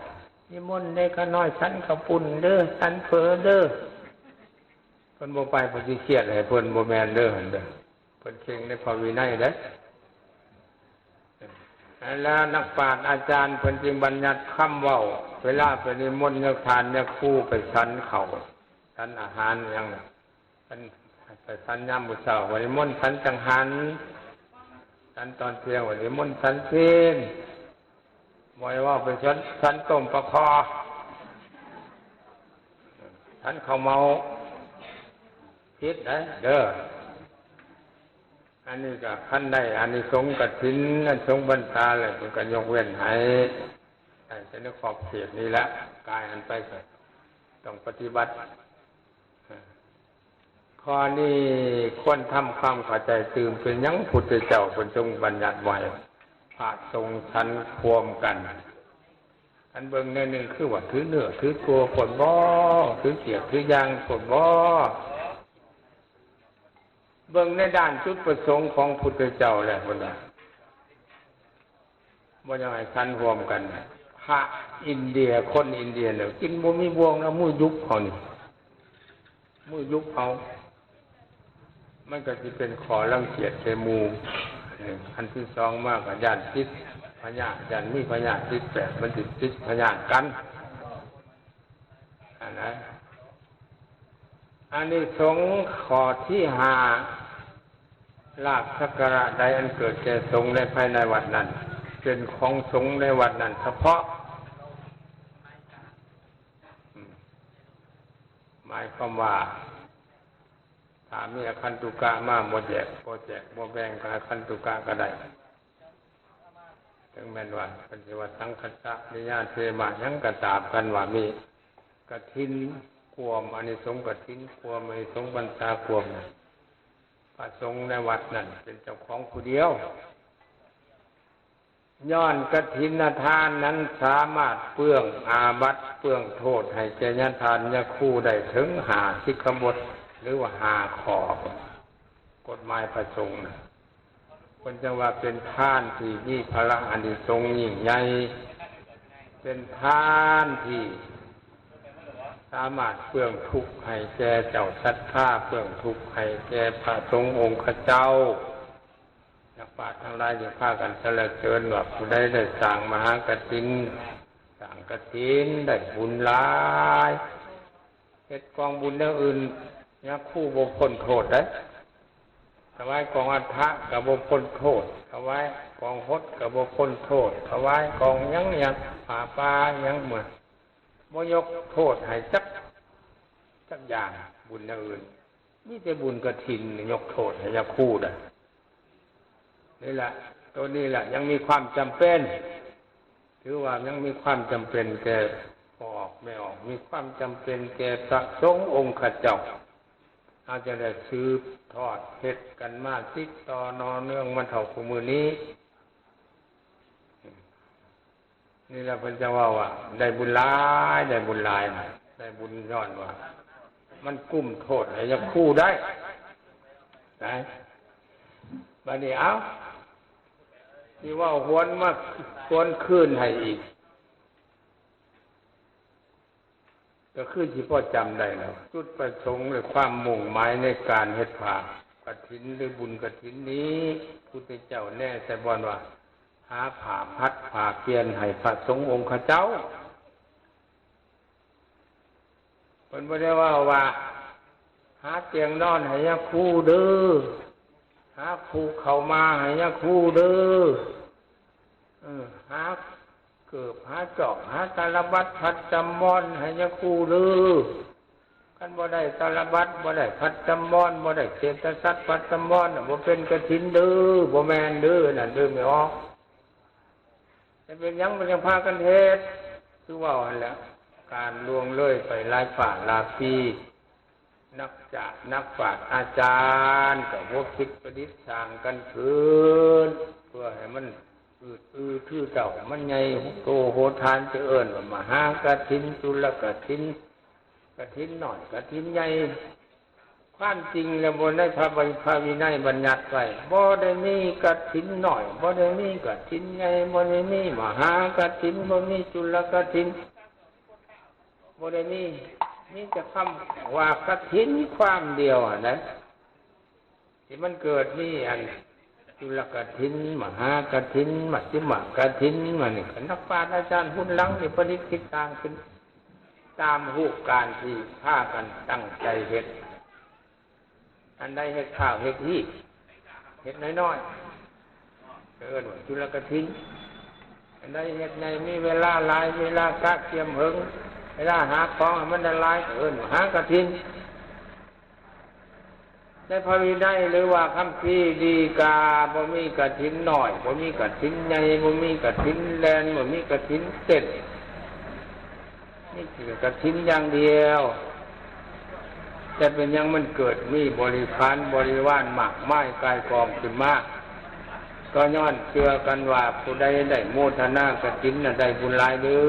ນິມົນເດ້ຂ້ານ້ອຍສັນເຂົ້າປຸ້ນເດີ ສັນເຝີເດີ ເພິ່ນບໍ່ໄປ ເພິ່ນຊິຄຽດໃຫ້ເພິ່ນ ບໍ່ແມ່ນເດີຫັ້ນເດີ ເພິ່ນເຄັ່ງໃນພະວິໄນເດ້. ແລ້ວນັກປາດອາຈານເພິ່ນຈຶ່ງບັນຍັດຄຳເວົ້າ ເວລາໄປນິມົນຍາທ່ານຍາຄູໄປສັນເຂົ້າ ສັນອາຫານຫຍັງ ເພິ່ນໄປສັນຍາມມື້ເຊົ້າ ວ່ານິມົນສັນຈັງຫັນ ສັນຕອນທ່ຽງ ວ່ານິມົນສັນເພນ ບໍ່ໃຫ້ເວົ້າໄປສັນ ສັນຕົ້ມປາຄໍ່ ສັນເຂົ້າເໝົາ ຜິດໄດ໋ເດີ. ອັນນີ້ກໍຄັນໄດ້ອານິສົງກະຖິນ ອານິສົງພັນສາແລ້ວ ເພິ່ນກໍຍົກເວັ້ນໃຫ້ ໄດ້ແຕ່ໃນຂອບເຂດນີ້ແຫຼະ ກາຍອັນໄປກໍຕ້ອງປະຕິບັດ. ຂໍ້ນີ້ຄວນທຳຄວາມເຂົ້າໃຈຕື່ມ ເປັນຫຍັງພຸດທະເຈົ້າເພິ່ນຊົງບັນຍັດໄວ້ ພະສົງສັນຄວມກັນ. ອັນເບິ່ງແນວໜຶ່ງຄືວ່າຖືເນື້ອຖືຕົວໂພດບໍ ຖືກຽດຖືຢາງໂພດບໍ. ເບິ່ງໃນດ້ານຈຸດປະສົງຂອງພຸດທະເຈົ້າແລ້ວ ເພິ່ນວ່າບໍ່ຢາກໃຫ້ສັນຮ່ວມກັນ. ພະອິນເດຍ ຄົນອິນເດຍນີ້ ກິນບໍ່ມີບ່ວງນະ ມື້ຢຸບເຮົານີ້ ມື້ຢຸບເຮົາ ມັນກໍຊິເປັນຂໍ້ລັງກຽດແກ່ໝູ່. ອັນທີສອງມາກໍຢ້ານຕິດພະຍາດ ຢ້ານມີພະຍາດຕິດແປດ ມັນຊິຕິດພະຍາດກັນຫັ້ນນະ. ອານິສົງຂໍ້ທີຫ້າ ລາບສັກກາລະໃດອັນເກີດແກ່ສົງໃນພາຍໃນວັດນັ້ນ ເປັນຂອງສົງໃນວັດນັ້ນສະເພາະ. ໝາຍຄວາມວ່າ ຖ້າມີອາຄັນຕຸກະມາ ບໍ່ແຈກ ບໍ່ແຈກ ບໍ່ແບ່ງກັບອາຄັນຕຸກະກໍໄດ້ ເຖິງແມ່ນວ່າເພິ່ນຊິວ່າສັງຄັດສະນິຍາເທມະຫຍັງກໍຕາມ. ຄັນວ່າມີກະຖິນກວມ ອານິສົງກະຖິນກວມ ອານິສົງພັນສາກວມ ພະສົງໃນວັດນັ້ນເປັນເຈົ້າຂອງຜູ້ດຽວ. ຍ້ອນກະຖິນນະທານນັ້ນສາມາດເປື້ອງອາບັດ ເປື້ອງໂທດໃຫ້ແກ່ຍາທ່ານຍາຄູໄດ້ເຖິງຫ້າສິກຂະບົດ ຫຼືວ່າຫ້າຂໍ້ ກົດໝາຍພະສົງນະ. ເພິ່ນຈັ່ງວ່າເປັນທານທີ່ມີພະລະອານິສົງຍິ່ງໃຫຍ່ ເປັນທານທີ່ສາມາດເປື້ອງທຸກໃຫ້ແກ່ເຈົ້າສັດທາ ເປື້ອງທຸກໃຫ້ແກ່ພະສົງອົງຄະເຈົ້າ. ນັກປາດທັງຫຼາຍຈຶ່ງພາກັນສັນລະເສີນວ່າ ຜູ້ໃດໄດ້ສ້າງມະຫາກະຖິນ ສ້າງກະຖິນໄດ້ບຸນຫຼາຍ ເຮັດກອງບຸນແນວອື່ນ ຍາຄູບໍ່ພົ້ນໂທດເດ້. ຖວາຍກອງອັດຖະກໍບໍ່ພົ້ນໂທດ ຖວາຍກອງຫົດກໍບໍ່ພົ້ນໂທດ ຖວາຍກອງຫຍັງຫຍັງ ຜ້າປ່າຫຍັງ ບໍ່ຍົກໂທດໃຫ້ຈັກ ຈັກຢ່າງ ບຸນແນວອື່ນ. ມີແຕ່ບຸນກະຖິນຍົກໂທດໃຫ້ຍາຄູໄດ້. ນີ້ແຫຼະ ໂຕນີ້ແຫຼະຍັງມີຄວາມຈຳເປັນ ຖືວ່າຍັງມີຄວາມຈຳເປັນແກ່ພໍ່ອອກແມ່ອອກ ມີຄວາມຈຳເປັນແກ່ພະສົງອົງຄະເຈົ້າ. ເຮົາຈະໄດ້ສືບທອດເຮັດກັນມາ ຕິດຕໍ່ຕໍ່ເນື່ອງມາເທົ່າຄູ່ມື້ນີ້. ນີ້ລະເພິ່ນຈັ່ງເວົ້າວ່າ ໄດ້ບຸນຫຼາຍ ໄດ້ບຸນຫຼາຍ ໄດ້ບຸນຍ້ອນວ່າມັນກຸ້ມໂທດໃຫ້ຍາຄູໄດ້ນະ. ບາດນີ້ ເອົ້າ ຊິເວົ້າຫວນມາ ຫວນຄືນໃຫ້ອີກ ກໍຄືຊິພໍຈຳໄດ້ແລ້ວ ຈຸດປະສົງ ແລະ ຄວາມມຸ່ງໝາຍໃນການເຮັດຜ້າກະຖິນ ຫຼື ບຸນກະຖິນນີ້ ພຸດທະເຈົ້າແນໃສ່ບ່ອນວ່າ ຫາຜ້າພັດຜ້າປ່ຽນໃຫ້ພະສົງອົງຄະເຈົ້າ. ເພິ່ນບໍ່ໄດ້ເວົ້າວ່າ ຫາຕຽງນອນໃຫ້ຍາຄູເດີ, ຫາພູເຂົ້າມາໃຫ້ຍາຄູເດີ, ເອີ ຫາເກີບ ຫາຈອກ ຫາຕາລະບັດ ພັດຈຳມອນໃຫ້ຍາຄູເດີ. ຄັນບໍ່ໄດ້ຕາລະບັດ ບໍ່ໄດ້ພັດຈຳມອນ ບໍ່ໄດ້ເສດສະສັດພັດຈຳມອນ ບໍ່ເປັນກະຖິນເດີ, ບໍ່ແມ່ນເດີ ນັ້ນເດີແມ່ອອກ. ແຕ່ເປັນຫຍັງມັນຍັງພາກັນເຮັດ? ຄືເວົ້າຫັ້ນແຫຼະ, ການລ່ວງເລີຍໄປຫຼາຍຊາດຫຼາຍປີ, ນັກຈາດນັກປາດອາຈານກໍບໍ່ຄິດປະດິດສ້າງກັນຂຶ້ນ ເພື່ອໃຫ້ມັນອືດອືຄືເກົ່າ, ມັນໃຫຍ່ໂຕໂຫດຖານ ຈະເອີ້ນວ່າມະຫາກະຖິນ, ຈຸລະກະຖິນ, ກະຖິນນ້ອຍ, ກະຖິນໃຫຍ່. ຄວາມຈິງແລ້ວ ບໍ່ ໃນພະໄວ ພະວິໄນບັນຍັດໄວ້ ບໍ່ໄດ້ມີກະຖິນນ້ອຍ, ບໍ່ໄດ້ມີກະຖິນໃຫຍ່, ບໍ່ໄດ້ມີມະຫາກະຖິນ, ບໍ່ມີຈຸລະກະຖິນ, ບໍ່ໄດ້ມີ, ມີແຕ່ຄຳວ່າກະຖິນຄວາມດຽວຫັ້ນນະ ທີ່ມັນເກີດມີອັນຈຸລະກະຖິນ, ມະຫາກະຖິນ, ມັດຊິມະກະຖິນ, ມານີ້ກໍນັກປາດອາຈານຮຸ່ນຫຼັງນີ້ປະດິດຄິດສ້າງຂຶ້ນ ຕາມຮູບການທີ່ພາກັນຕັ້ງໃຈເຮັດ. ອັນໃດເຮັດຂ້າວເຮັດຮີດ ເຮັດນ້ອຍໆ ກໍເອີ້ນວ່າຈຸລະກະຖິນ, ອັນໃດເຮັດໃຫຍ່ ມີເວລາຫຼາຍ ເວລາກະກຽມເຫິງ ເວລາຫາຂອງໃຫ້ມັນໄດ້ຫຼາຍ ກໍເອີ້ນວ່າຫາກະຖິນ. ໃນພະວິໄນ ຫຼືວ່າຄຳພີດີກາ ບໍ່ມີກະຖິນນ້ອຍ ບໍ່ມີກະຖິນໃຫຍ່ ບໍ່ມີກະຖິນແລ່ນ ບໍ່ມີກະຖິນເຕັ້ນ ມີແຕ່ກະຖິນຢ່າງດຽວ. ແຕ່ເປັນຫຍັງມັນເກີດມີບໍລິຂານບໍລິວານມາກມາຍກ່າຍກອງຂຶ້ນມາ? ກໍຍ້ອນເຊື່ອກັນວ່າ ຜູ້ໃດໄດ້ໂມທະນາກະຖິນນະ ໄດ້ບຸນຫຼາຍເດີ,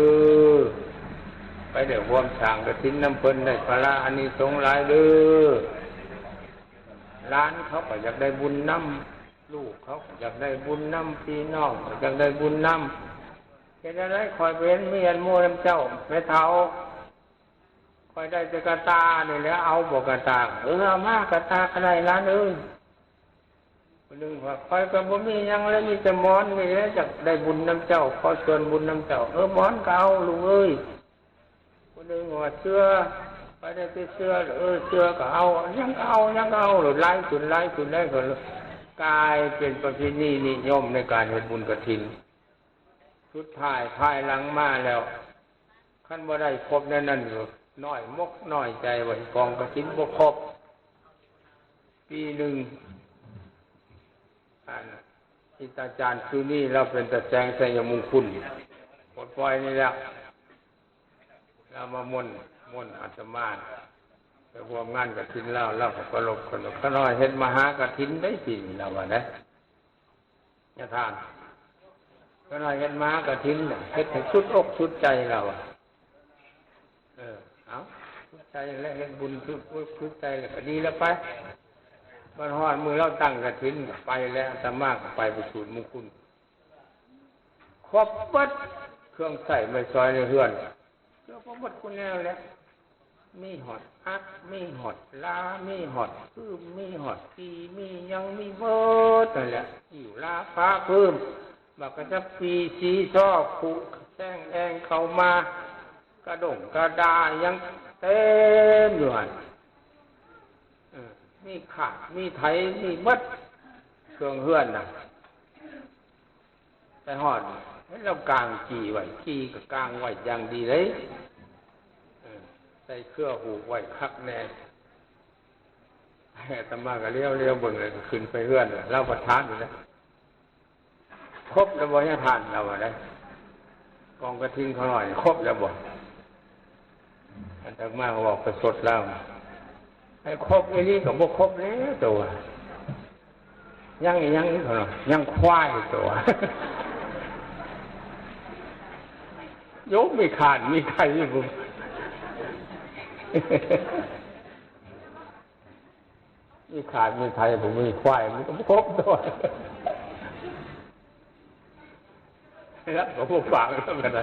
ໃຜໄດ້ຮ່ວມສ້າງກະຖິນນຳເພິ່ນ ໄດ້ພະລາອານິສົງຫຼາຍເດີ. ຫຼານເຂົາກໍຢາກໄດ້ບຸນນຳ, ລູກເຂົາກໍຢາກໄດ້ບຸນນຳ, ພີ່ນ້ອງກໍຢາກໄດ້ບຸນນຳ. ເຮັດແນວໃດ? ຂ້ອຍໄປເຫັນມີອັນໂມນຳເຈົ້າແມ່ເຖົ້າ, ຂ້ອຍໄດ້ແຕ່ກະຕ່ານີ້ແຫຼະ, ເອົາບໍ່ກະຕ່າ? ເອີ ເອົາມາ, ກະຕ່າກໍໄດ້ຫຼານເອີຍ. ຜູ້ໜຶ່ງວ່າ ຂ້ອຍກໍບໍ່ມີຫຍັງແລ້ວ, ມີແຕ່ໝອນນີ້ແຫຼະ, ຢາກໄດ້ບຸນນຳເຈົ້າ, ຂໍສ່ວນບຸນນຳເຈົ້າ. ເອີ ໝອນກໍເອົາລູກເອີຍ. ຜູ້ໜຶ່ງວ່າ ເສື້ອ, ຂ້ອຍໄດ້ແຕ່ເສື້ອ, ເອີ ເສື້ອກໍເອົາ, ຫຍັງກໍເອົາ, ຫຍັງກໍເອົາ, ຫຼາຍຂຶ້ນ, ຫຼາຍຂຶ້ນ, ຫຼາຍຂຶ້ນ, ກາຍເປັນປະເພນີນິຍົມໃນການເຮັດບຸນກະຖິນ. ສຸດທ້າຍພາຍຫຼັງມາແລ້ວ ຄັນບໍ່ໄດ້ຄົບໃນນັ້ນ ກໍນ້ອຍມົກນ້ອຍໃຈວ່າກອງກະຖິນບໍ່ຄົບ. ປີໜຶ່ງ ອັນ ອາຈານສຸນີ ລາວເປັນຕາແສງໄຊຍະມຸງຄຸນ ປົດປ່ອຍນີ້ແຫຼະ, ລາວມາມົນ, ມົນອາດຕະມາໄປຮ່ວມງານກະຖິນລາວ, ລາວກໍປະລົບກັນວ່າ ຂ້ານ້ອຍເຮັດມະຫາກະຖິນໄດ້ປີນີ້ ລາວວ່າໄດ໋. ຍາທ່ານ ຂ້ານ້ອຍເຮັດມະຫາກະຖິນ ເຮັດໃຫ້ສຸດອົກສຸດໃຈ ລາວວ່າ. ເອີ ເອົາ ສຸດໃຈແລ້ວ ເຮັດບຸນສຸດອົກສຸດໃຈແລ້ວກໍດີແລ້ວໄປ. ບັດຮອດມື້ລາວຕັ້ງກະຖິນກໍໄປແລ້ວ, ອາດຕະມາກໍໄປປະສູດມຸງຄຸນ. ຄົບເບິດເຄື່ອງໃຊ້ໄມ້ສອຍໃນເຮືອນ, ເກືອບບໍ່ເບິດຄູ່ແນວແຫຼະ. ມີຮອດອັກ, ມີຮອດລາ, ມີຮອດຟືມ, ມີຮອດກີ່, ມີຫຍັງມີເບິດນັ້ນແຫຼະ. ຫິ້ວລາ, ຜ້າຟືມ, ບັກກະຈະປີ, ສີຊໍ, ຄຸແຊງແອງເຂົ້າມາ, ກະດົງກະດາຫຍັງເຕັມຢູ່ຫັ້ນ. ເອີ ມີຂາດ, ມີໄຖ, ມີເບິດເຄື່ອງເຮືອນນະ. ໄປຮອດ ເຫັນລາວກາງກີ່ໄວ້, ກີ່ກໍກາງໄວ້ຢ່າງດີເດ້, ເອີ ໃສ່ເຄືອຫູກໄວ້ຄັກແນ່. ອາດຕະມາກໍຫຼຽວໆເບິ່ງ ແລ້ວກໍຂຶ້ນໄປເຮືອນ, ລາວປະທານຢູ່ນະ. ຄົບແລ້ວບໍ່ຍາທ່ານ? ລາວວ່າໄດ໋. ກອງກະຖິນຂ້ານ້ອຍຄົບແລ້ວບໍ່? ອາດຕະມາກໍເວົ້າປະຊົດລາວ, ໃຫ້ຄົບອີ່ຫຼີກໍບໍ່ຄົບແລ້ວໂຕ. ຍັງອີ່ຫຍັງອີກ? ເຂົາວ່າ ຍັງຄວາຍໂຕ. ໂຍມມີຂາດມີໄຖຢູ່. ມີຂາດມີໄຖ ບໍ່ມີຄວາຍ ມັນກໍບໍ່ຄົບໂຕ. ແລ້ວກໍບໍ່ຟັງແລ້ວກໍໄດ້.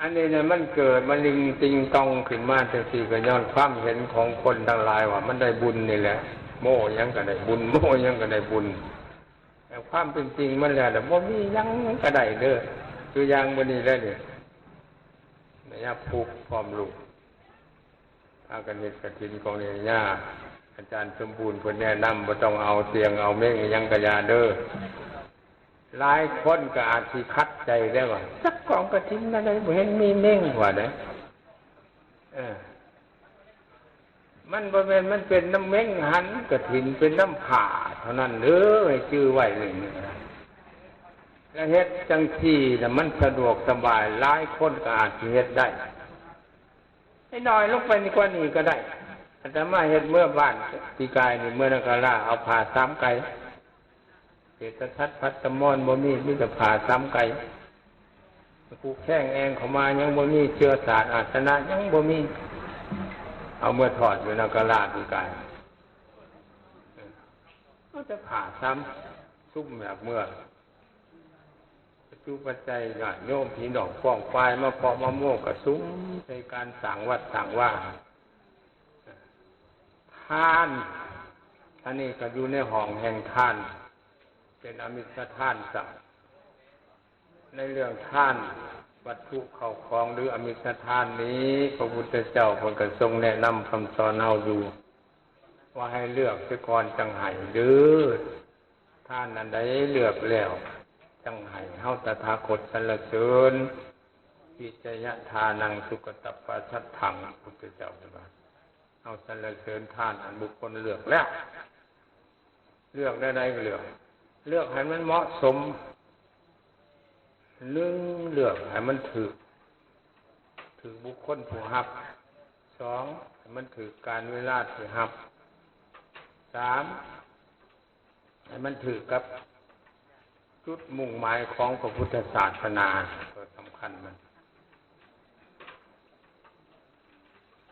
ອັນນີ້ນະ ມັນເກີດມາລິງຕິງຕອງຂຶ້ນມາຈັ່ງຊີ້ ກໍຍ້ອນຄວາມເຫັນຂອງຄົນທັງຫຼາຍວ່າມັນໄດ້ບຸນນີ້ແຫຼະ, ໂມ້ຫຍັງກໍໄດ້ບຸນ, ໂມ້ຫຍັງກໍໄດ້ບຸນ. ແຕ່ຄວາມເປັນຈິງມັນແລ້ວນະ ບໍ່ມີຫຍັງກໍໄດ້ເດີ. ຕົວຢ່າງມື້ນີ້ແຫຼະນີ້ ແມ່ຍາປຸກພ້ອມລູກ ພາກັນເຮັດກະຖິນຂອງແມ່ຍ່າ ອາຈານສົມບູນເພິ່ນແນະນຳ ບໍ່ຕ້ອງເອົາສຽງເອົາເມັ້ງອີ່ຫຍັງກະຢ່າເດີ້. ຫຼາຍຄົນກໍອາດຊິຂັດໃຈໄດ້ວ່າ ຈັກກອງກະຖິນແນວໃດ ບໍ່ເຫັນມີເມັ້ງວ່າເດ້. ເອີ ມັນບໍ່ແມ່ນ ມັນເປັນນຳເມັ້ງຫັ້ນ ກະຖິນເປັນນຳຜ້າເທົ່ານັ້ນເດີ້ ໃຫ້ຈື່ໄວ້ເລີຍ. ແລະເຮັດຈັ່ງຊີ້ນະ ມັນສະດວກສະບາຍ ຫຼາຍຄົນກໍອາດຊິເຮັດໄດ້. ໃຫ້ນ້ອຍລົງໄປກວ່ານີ້ກໍໄດ້. ອາດຕະມາເຮັດເມືອບ້ານປີກາຍນີ້ ເມືອນາກາລາ ເອົາຜ້າສາມໄກ ເສດສະສັດ ພັດສະມອນ ບໍ່ມີ ມີແຕ່ຜ້າສາມໄກ. ຜູ້ແຄງແອງເຂົ້າມາຍັງບໍ່ມີ ເຊື້ອສາດອາສະນະຍັງບໍ່ມີ. ເອົາເມືອທອດຢູ່ນາກາລາປີກາຍ ເອົາແຕ່ຜ້າສາມຊຸມແບບເມືອ. ປັດຈຸປັດໄຈ ຍາດໂຍມພີ່ນ້ອງປ້ອງປາຍມາເພາະມາໂມກະສຸມໃສ່ການສ້າງວັດສ້າງວາ. ທານ ອັນນີ້ກໍຢູ່ໃນຫ້ອງແຫ່ງທານ ເປັນອະມິດສະທານຊ້ຳ. ໃນເລື່ອງທານ ວັດຖຸເຂົ້າຂອງ ຫຼື ອະມິດສະທານນີ້ ພະພຸດທະເຈົ້າເພິ່ນກໍຊົງແນະນຳຄຳສອນເຮົາຢູ່ ວ່າໃຫ້ເລືອກເສຍກ່ອນຈັ່ງໃຫ້ເດີ້. ທານອັນໃດເລືອກແລ້ວຈັ່ງໃຫ້ ເຮົາຕະຖາຄົດສັນລະເສີນ ວິຈະຍະທານັງ ສຸກະຕັບປະສັດຖັງ ພຸດທະເຈົ້າເພິ່ນວ່າ ເຮົາສັນລະເສີນທານອັນບຸກຄົນເລືອກແລ້ວ. ເລືອກແນວໃດກໍເລືອກ ເລືອກໃຫ້ມັນເໝາະສົມ. ໜຶ່ງ ເລືອກໃຫ້ມັນຖືກ ຖືກບຸກຄົນຜູ້ຮັບ. ສອງ ໃຫ້ມັນຖືກການເວລາທີ່ຮັບ. ສາມ ໃຫ້ມັນຖືກກັບຈຸດມຸ່ງໝາຍຂອງພະພຸດທະສາສະໜາ ຕົວສຳຄັນມັນ.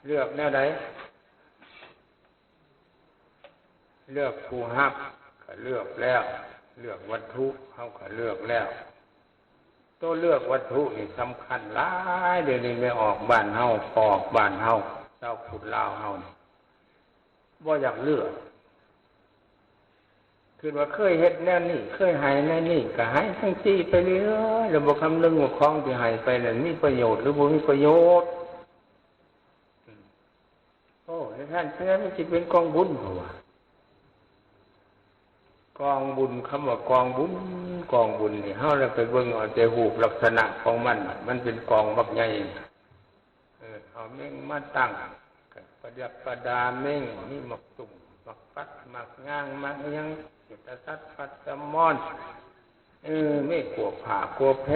ເລືອກແນວໃດ? ເລືອກຜູ້ຮັບກໍເລືອກແລ້ວ, ເລືອກວັດຖຸເຮົາກໍເລືອກແລ້ວ. ໂຕເລືອກວັດຖຸນີ້ສຳຄັນຫຼາຍ. ດຽວນີ້ແມ່ອອກບ້ານເຮົາ, ພໍ່ອອກບ້ານເຮົາ, ຊາວພຸດລາວເຮົານີ້ບໍ່ຢາກເລືອກ. ຄືວ່າເຄີຍເຮັດແນວນີ້, ເຄີຍໃຫ້ແນວນີ້, ກໍໃຫ້ຈັ່ງຊີ້ໄປເລື້ອຍໆ, ແລ້ວບໍ່ຄຳນຶງວ່າຂອງທີ່ໃຫ້ໄປນັ້ນມີປະໂຫຍດ ຫຼື ບໍ່ມີປະໂຫຍດ. ໂອ້ ໃນທ່ານເຊື່ອມັນຊິເປັນກອງບຸນ ເຂົາວ່າ. ກອງບຸນ, ຄຳວ່າກອງບຸນ, ກອງບຸນນີ້ ເຮົາລະໄປເບິ່ງເອົາແຕ່ຮູບລັກສະນະຂອງມັນ, ມັນເປັນກອງບັກໃຫຍ່. ເອີ ເອົາເມັ້ງມາຕັ້ງ, ກໍປະດັບປະດາເມັ້ງ, ມີໝາກຕຸ່ມ, ໝາກປັດ, ໝາກຍາງ, ໝາກຫຍັງ, ເສດສະສັດ, ພັດສະມອນ, ເອີ ມີກົວຜ້າກົວແພ,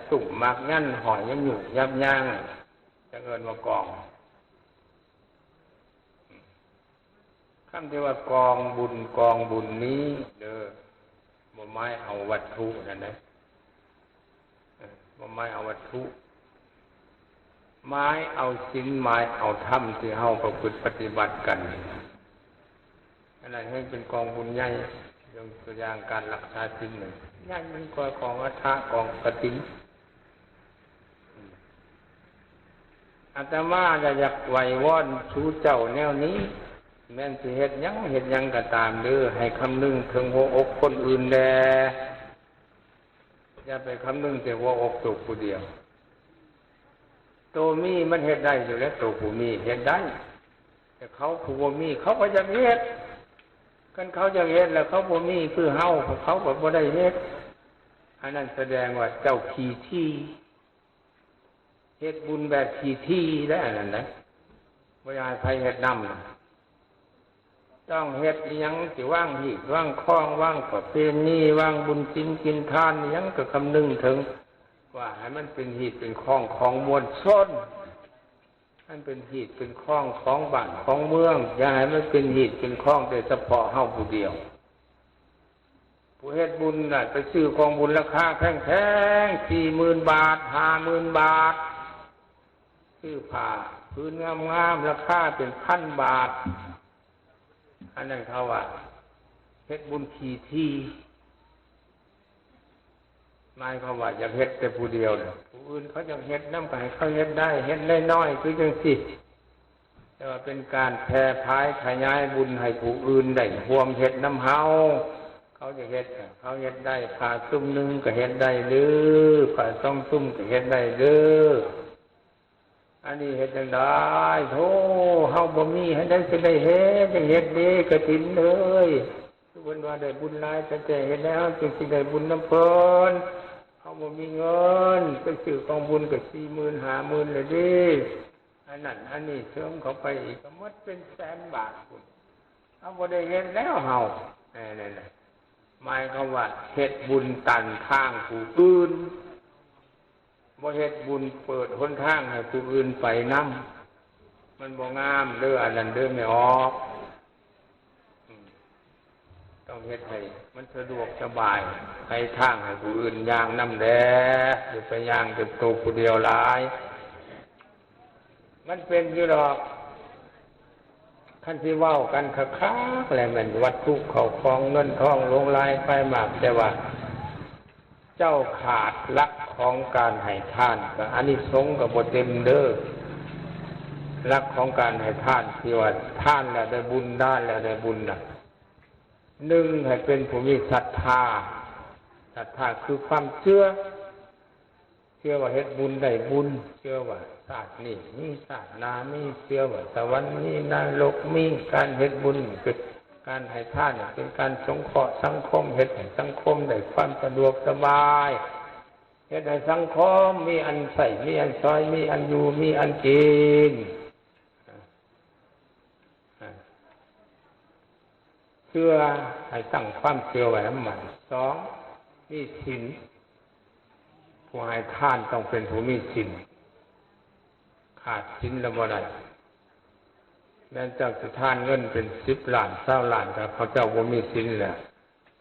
ຕຸ່ມໝາກຍັນ, ຫ້ອຍຍາບຍາບຍາງ, ຈັ່ງເອີ້ນວ່າກອງ. ຄຳທີ່ວ່າກອງບຸນ, ກອງບຸນນີ້ເດີ, ບໍ່ໝາຍເອົາວັດຖຸນັ້ນເດ້, ບໍ່ໝາຍເອົາວັດຖຸ, ໝາຍເອົາສິນ, ໝາຍເອົາທຳທີ່ເຮົາປະພຶດປະຕິບັດກັນ. ອັນນັ້ນແຮ່ງເປັນກອງບຸນໃຫຍ່. ຍົກຕົວຢ່າງການລັກສາສິນນີ້ ໃຫຍ່ກວ່າກອງອັດຖະ, ກອງກະຖິນ. ອາດຕະມາລະຢາກໄຫວ້ວອນສູ່ເຈົ້າແນວນີ້, ແມ່ນຊິເຮັດຫຍັງເຮັດຫຍັງກໍຕາມເດີ, ໃຫ້ຄຳນຶງເຖິງຫົວອົກຄົນອື່ນແດ່, ຢ່າໄປຄຳນຶງແຕ່ຫົວອົກໂຕຜູ້ດຽວ. ໂຕມີມັນເຮັດໄດ້ຢູ່ແລ້ວ, ໂຕຜູ້ມີເຮັດໄດ້, ແຕ່ເຂົາຜູ້ບໍ່ມີເຂົາກໍຢາກເຮັດ. ຄັນເຂົາຢາກເຮັດແລ້ວເຂົາບໍ່ມີຄືເຮົາ, ເຂົາກໍບໍ່ໄດ້ເຮັດ. ອັນນັ້ນສະແດງວ່າເຈົ້າຂີ້ຖີ່. ເຮັດບຸນແບບຂີ້ຖີ່ໄດ໋ ອັນນັ້ນນະ, ບໍ່ຢາກໃຫ້ໃຜເຮັດນຳນະ. ຕ້ອງເຮັດອີ່ຫຍັງ ຊິວາງຮີດວາງຄອງ, ວາງປະເພນີ, ວາງບຸນສິນກິນທານອີ່ຫຍັງ ກໍຄຳນຶງເຖິງວ່າໃຫ້ມັນເປັນຮີດເປັນຄອງຂອງມວນຊົນ, ໃຫ້ມັນເປັນຮີດເປັນຄອງຂອງບ້ານຂອງເມືອງ, ຢ່າໃຫ້ມັນເປັນຮີດເປັນຄອງແຕ່ສະເພາະເຮົາຜູ້ດຽວ. ຜູ້ເຮັດບຸນນະໄປຊື້ກອງບຸນລາຄາແພງໆ ສີ່ໝື່ນບາດ, ຫ້າໝື່ນບາດ, ຊື້ຜ້າຜືນງາມໆ ລາຄາເປັນພັນບາດ, ອັນນັ້ນເຂົາວ່າເຮັດບຸນຂີ້ຖີ່. ໝາຍຄວາມວ່າຢາກເຮັດແຕ່ຜູ້ດຽວ, ຜູ້ອື່ນເຂົາຢາກເຮັດນຳກໍໃຫ້ເຂົາເຮັດໄດ້, ເຮັດນ້ອຍໆ ຄືຈັ່ງຊີ້. ແຕ່ວ່າເປັນການແຜ່ຜາຍຂະຫຍາຍບຸນໃຫ້ຜູ້ອື່ນໄດ້ຮ່ວມເຮັດນຳເຮົາ. ເຂົາຈະເຮັດ, ເຂົາເຮັດໄດ້, ພະຊຸມໜຶ່ງກໍເຮັດໄດ້ເດີ້, ພະສອງຊຸມກໍເຮັດໄດ້ເດີ້. ອັນນີ້ເຮັດຈັ່ງໃດ? ໂທ ເຮົາບໍ່ມີ ອັນໃດຊິໄດ້ເຮັດ? ຈັ່ງເຮັດເດ ກະຖິນເອີຍ. ຄືເພິ່ນວ່າໄດ້ບຸນຫຼາຍແທ້ໆ ເຮັດແລ້ວຈຶ່ງຊິໄດ້ບຸນນຳເພິ່ນ. ເຮົາບໍ່ມີເງິນໄປຊື້ກອງບຸນກໍສີ່ໝື່ນຫ້າໝື່ນແລ້ວເດ. ອັນນັ້ນອັນນີ້ເສີມເຂົ້າໄປອີກ ກໍໝົດເປັນແສນບາດພຸ້ນ. ເຮົາບໍ່ໄດ້ເຮັດແລ້ວເຮົາ. ເອີ ນັ້ນແຫຼະ ໝາຍຄວາມວ່າເຮັດບຸນຕັນທາງຜູ້ອື່ນ. ບໍ່ເຮັດບຸນເປີດຫົນທາງໃຫ້ຜູ້ອື່ນໄປນຳ ມັນບໍ່ງາມເດີ ອັນນັ້ນເດີແມ່ອອກ. ອືມ ຕ້ອງເຮັດໃຫ້ມັນສະດວກສະບາຍ ໃຫ້ທາງໃຫ້ຜູ້ອື່ນຍ່າງນຳແດ່ ຢ່າໄປຍ່າງແຕ່ໂຕຜູ້ດຽວຫຼາຍ. ມັນເປັນຢູ່ດອກ ຄັນຊິເວົ້າກັນຄັກໆ ແລ້ວແມ່ນວັດຖຸເຂົ້າຂອງເງິນທອງຫຼວງຫຼາຍໄປມາກ ແຕ່ວ່າເຈົ້າຂາດຫຼັກຂອງການໃຫ້ທານ ກໍອານິສົງກໍບໍ່ເຕັມເດີ. ຫຼັກຂອງການໃຫ້ທານທີ່ວ່າທານແລ້ວໄດ້ບຸນ ທານແລ້ວໄດ້ບຸນນະ ໜຶ່ງ ໃຫ້ເປັນຜູ້ມີສັດທາ. ສັດທາຄືຄວາມເຊື່ອ ເຊື່ອວ່າເຮັດບຸນໄດ້ບຸນ, ເຊື່ອວ່າຊາດນີ້ມີຊາດໜ້າມີ, ເຊື່ອວ່າສະຫວັນມີ, ນະລົກມີ. ການເຮັດບຸນເປັນການໃຫ້ທານ, ເປັນການສົງເຄາະສັງຄົມ, ເຮັດໃຫ້ສັງຄົມໄດ້ຄວາມສະດວກສະບາຍ, ເຮັດໃຫ້ສັງຄົມມີອັນໃຊ້, ມີອັນສອຍ, ມີອັນຢູ່, ມີອັນກິນ. ເຊື່ອໃຫ້ຕັ້ງຄວາມເຊື່ອໄວ້ໃຫ້ໝັ້ນ. ສອງ ມີສິນ. ຜູ້ໃຫ້ທານຕ້ອງເປັນຜູ້ມີສິນ, ຂາດສິນແລ້ວບໍ່ໄດ້. ແມ່ນເຈົ້າຊິທານເງິນເປັນສິບລ້ານ ຊາວລ້ານ ຖ້າເຂົາເຈົ້າບໍ່ມີສິນແລ້ວ